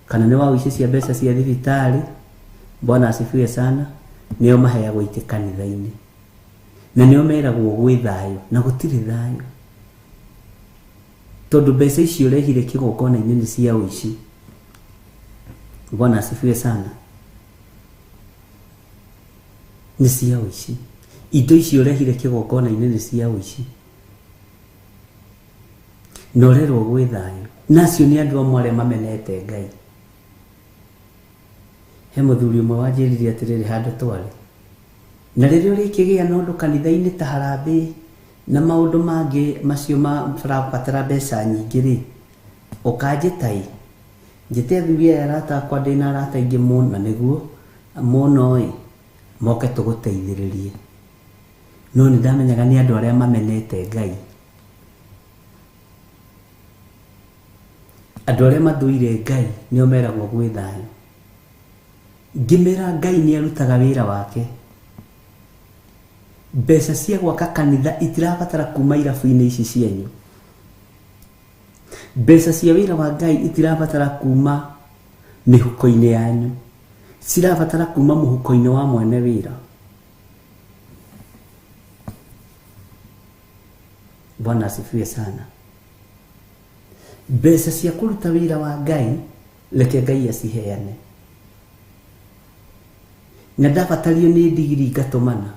kana nĩ wa ũici cia mbeca cia thibitarĩ. Bwana asifiwe sana. Nĩo maheagwo itĩ kanitha-inĩ na nĩo meragwo gwĩ thayũ, na gũtirĩ thayũ tondũ mbeca icio ũrehire kĩgongona-inĩ nĩ cia ũici. Bwana asifiwe sana. Nĩ cia ũici. Indo icio ũrehire kĩgongona-inĩ nĩ cia ũici. Na ũrerwo gwĩ thayũ. Na acio nĩ andũ amwe arĩa mamenete Ngai. He mũthuri ũmwe wanjĩrire atĩrĩrĩ handũ twarĩ, na rĩrĩa ũrĩkĩgĩa na ũndũ kanitha-inĩ ta harambee na maũndũ mangĩ macio marabatara mbeca nyingĩ rĩ, ũkanjĩta ĩ, njĩte athuri aya arata akwa, ndĩna arata aingĩ mũno, na nĩguo mũno ĩ, moke tũgũteithĩrĩrie. No nĩ ndamenyaga nĩ andũ arĩa mamenete Ngai, andũ arĩa mathũire Ngai nĩo meragwo gwĩ thayũ. Ngĩmera Ngai nĩ arutaga wĩra wake. Mbeca cia gwaka kanitha itirabatara kuma irabu-inĩ ici cianyu. Mbeca cia wĩra wa Ngai itirabatara kuma mĩhuko-inĩ yanyu, cirabatara kuma mũhuko-inĩ wa mwene wĩra. Bwana asifiwe sana. Mbeca cia kũruta wĩra wa Ngai reke Ngai aciheane. Na ndabatario nĩ ndigiri ngatũmana.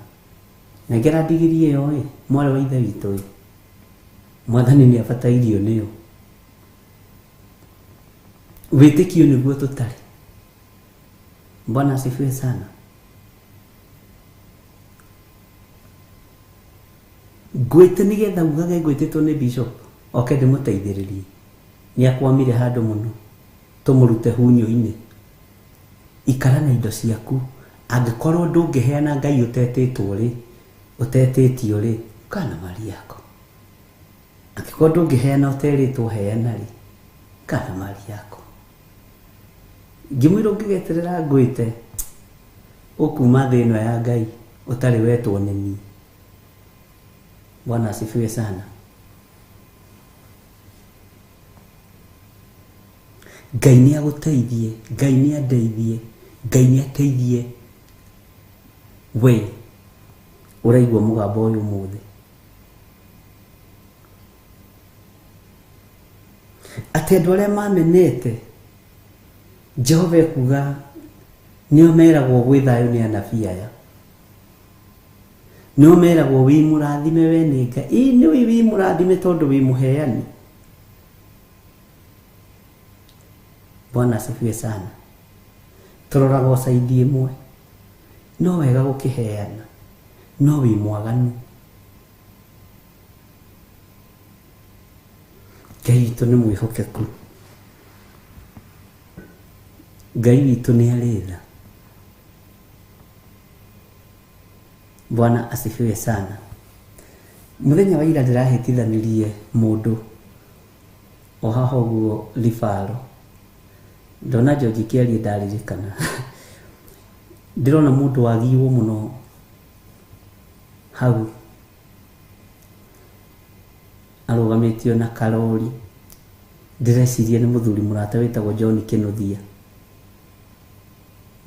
Nengera ndigiri ĩyo ĩ, mwarĩ wa ithe witũ ĩ, Mwathani nĩ abatairio nĩyo. Wĩtĩkio nĩguo tũtarĩ. Bwana asifiwe sana. Ngwĩte nĩgetha ugage ngwĩtĩtwo nĩ bishop oke ndĩmũteithĩrĩrie. Nĩakwamire handũ mũno tũmũrute hunyũ-inĩ. Ikara na indo ciaku. Angĩkorwo ndũngĩheana Ngai ũtetĩtwo rĩ, ũtetĩtio rĩ, kana mali yako. Angĩkorwo ndũngĩheana ũterĩtwo heana rĩ, kana mali yako. Ngĩmwĩra ũngĩgeterera ngwĩte ũkuma thĩ ĩno ya Ngai ũtarĩ wetwo nĩ niĩ. Bwana asifiwe sana. Ngai nĩ agũteithie, Ngai nĩ andeithie, Ngai nĩ ateithie we ũraigua mũgambo ũyũ ũmũthĩ. Atĩ andũ arĩa mamenete Jehova ekuga nĩo meragwo gwĩ thayũ nĩ anabii aya. Nĩo meragwo wĩ mũrathime we nĩ Ngai. Ĩ nĩ wĩ mũrathime tondũ wĩ mũheani. Bwana asifiwe sana. Tũroraga o saidi ĩmwe. No wega gũkĩheana, no wĩ mwaganu. Ngai witũ nĩ mwĩhokeku. Ngai witũ nĩ arĩ tha. Bwana asifiwe sana. Mũthenya wa ira ndĩrahĩtithanirie mũndũ o haha ũguo Ribaro. Ndona George kĩarie ndaririkana. Ndĩrona mũndũ wagiwo mũno hau arũgamĩtio na karori. Ndĩreciria nĩ mũthuri mũrata wĩtagwo John Kĩnuthia.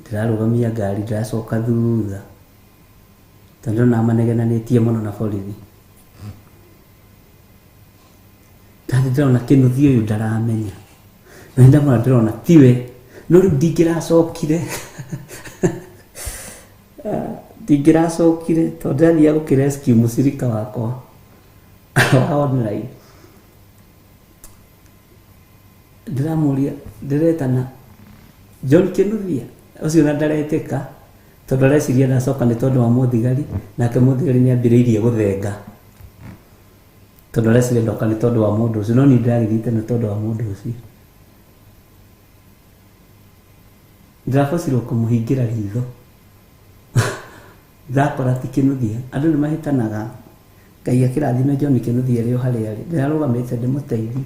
Ndĩrarũgamia ngari ndĩracoka thutha tondũ ndĩrona manegenanĩtie mũno na borithi. Ndathi ndĩrona Kĩnuthia ũyũ ndaramenya. Na ndamũra ndĩrona tiwe, no rĩu ndingĩracokire. Ndingĩracokire tondũ ndĩrathiaga gũkĩrescue mũcirika wakwa wa online. Ndĩramũria, ndĩretana John Kĩnuthia ũcio na ndaretĩka tondũ areciria ndacoka nĩ tondũ wa mũthigari, nake mũthigari nĩ ambĩrĩirie gũthenga tondũ areciria ndoka nĩ tondũ wa mũndũ ũcio, no niĩ ndĩragĩthiĩte nĩ tondũ wa mũndũ ũcio. Ndĩrabocirwo kũmũhingĩra ritho. Ndakora ti Kĩnuthia. Andũ nĩ mahĩtanaga. Ngai akĩrathime John Kĩnuthia arĩ o harĩa arĩ. Ndĩrarũgamĩte ndĩmũteithie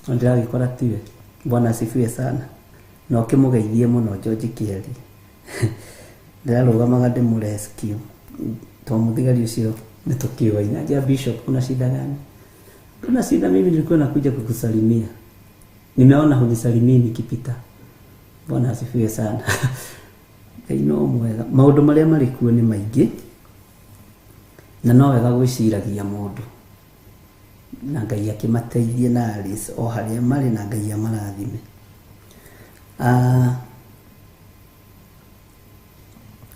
no ndĩragĩkora tiwe. Bwana asifiwe sana. Na ũkĩmũgeithie mũno George Kĩarie. Ndĩrarũgamaga ndĩmũrescue tondũ mũthigari ũcio nĩ tũkĩoaina. Anjĩra Bishop, kuna shida gani? Kuna shida, mimi nilikuwa nakuja kukusalimia. Nimeona hunisalimii nikipita. Bwana asifiwe sana. Ngai no mwega. Maũndũ marĩa marĩ kuo nĩ maingĩ na no wega gwĩciragia mũndũ, na Ngai akĩmateithie na Alice o harĩa marĩ, na Ngai amarathime.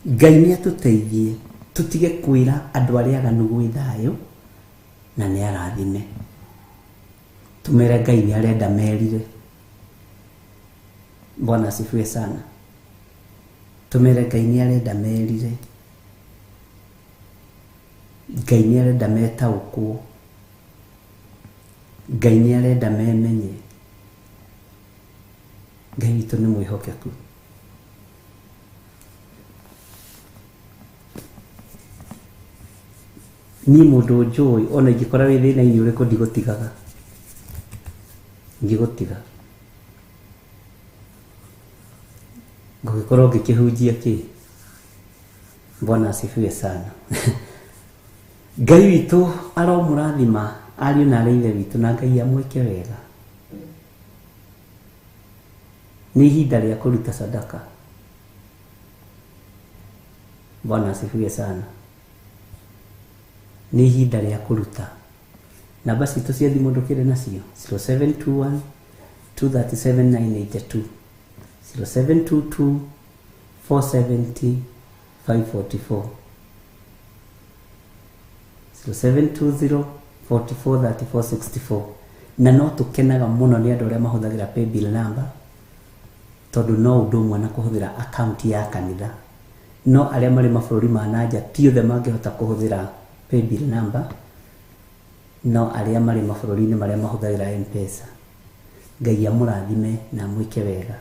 Ngai nĩ atũteithie tũtige kwĩra andũ arĩa aganu gwĩ thayũ na nĩ arathime. Tũmere Ngai nĩ arenda merire. Bwana asifiwe sana. Tũmere Ngai nĩ arenda merire. Ngai nĩ arenda metaũkwo. Ngai nĩ arenda memenye. Ngai witũ nĩ mwĩhokeku. Niĩ mũndũ njũĩ ona ingĩkora wĩ thĩna-inĩ ũrĩkũ ndigũtigaga. Ndigũtiga. Ngũgĩkorwo ngĩkĩhunjia kĩ? Bwana asifiwe sana. Ngai witũ aromũrathima ariũ na arĩ ithe witũ, na Ngai amwĩke wega. Nĩ ihinda rĩa kũruta sadaka. Bwana asifiwe sana. Nĩ ihinda rĩa kũruta. Namba citũ cia thimũ ndũkĩrĩ nacio 0721 237 982, 0722 470 544, 0720 44 34 64. Na no tũkenaga mũno nĩ andũ arĩa mahũthagĩra paybill number, tondũ no ũndũ ũmwe na kũhũthĩra account ya kanitha. No arĩa marĩ mabũrũri ma nanja ti othe mangĩhota kũhũthĩra paybill number, no arĩa marĩ mabũrũri-inĩ marĩa mahũthagĩra M-Pesa. Ngai amũrathime na amwĩke wega.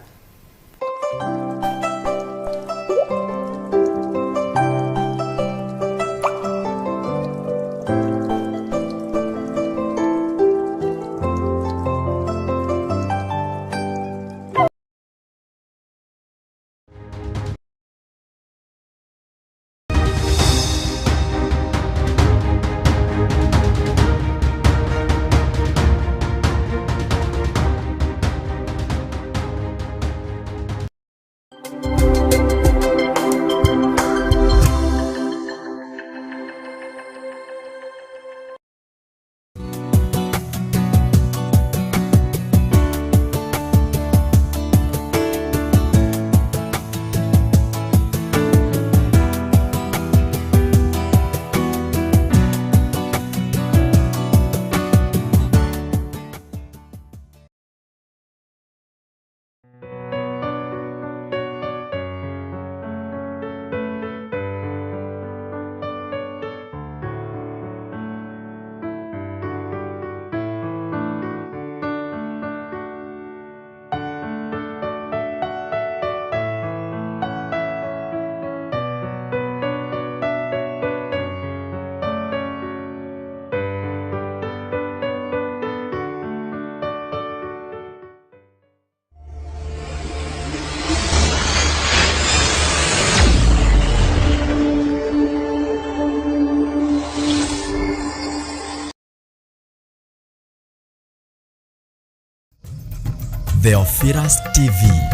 Theophilus TV.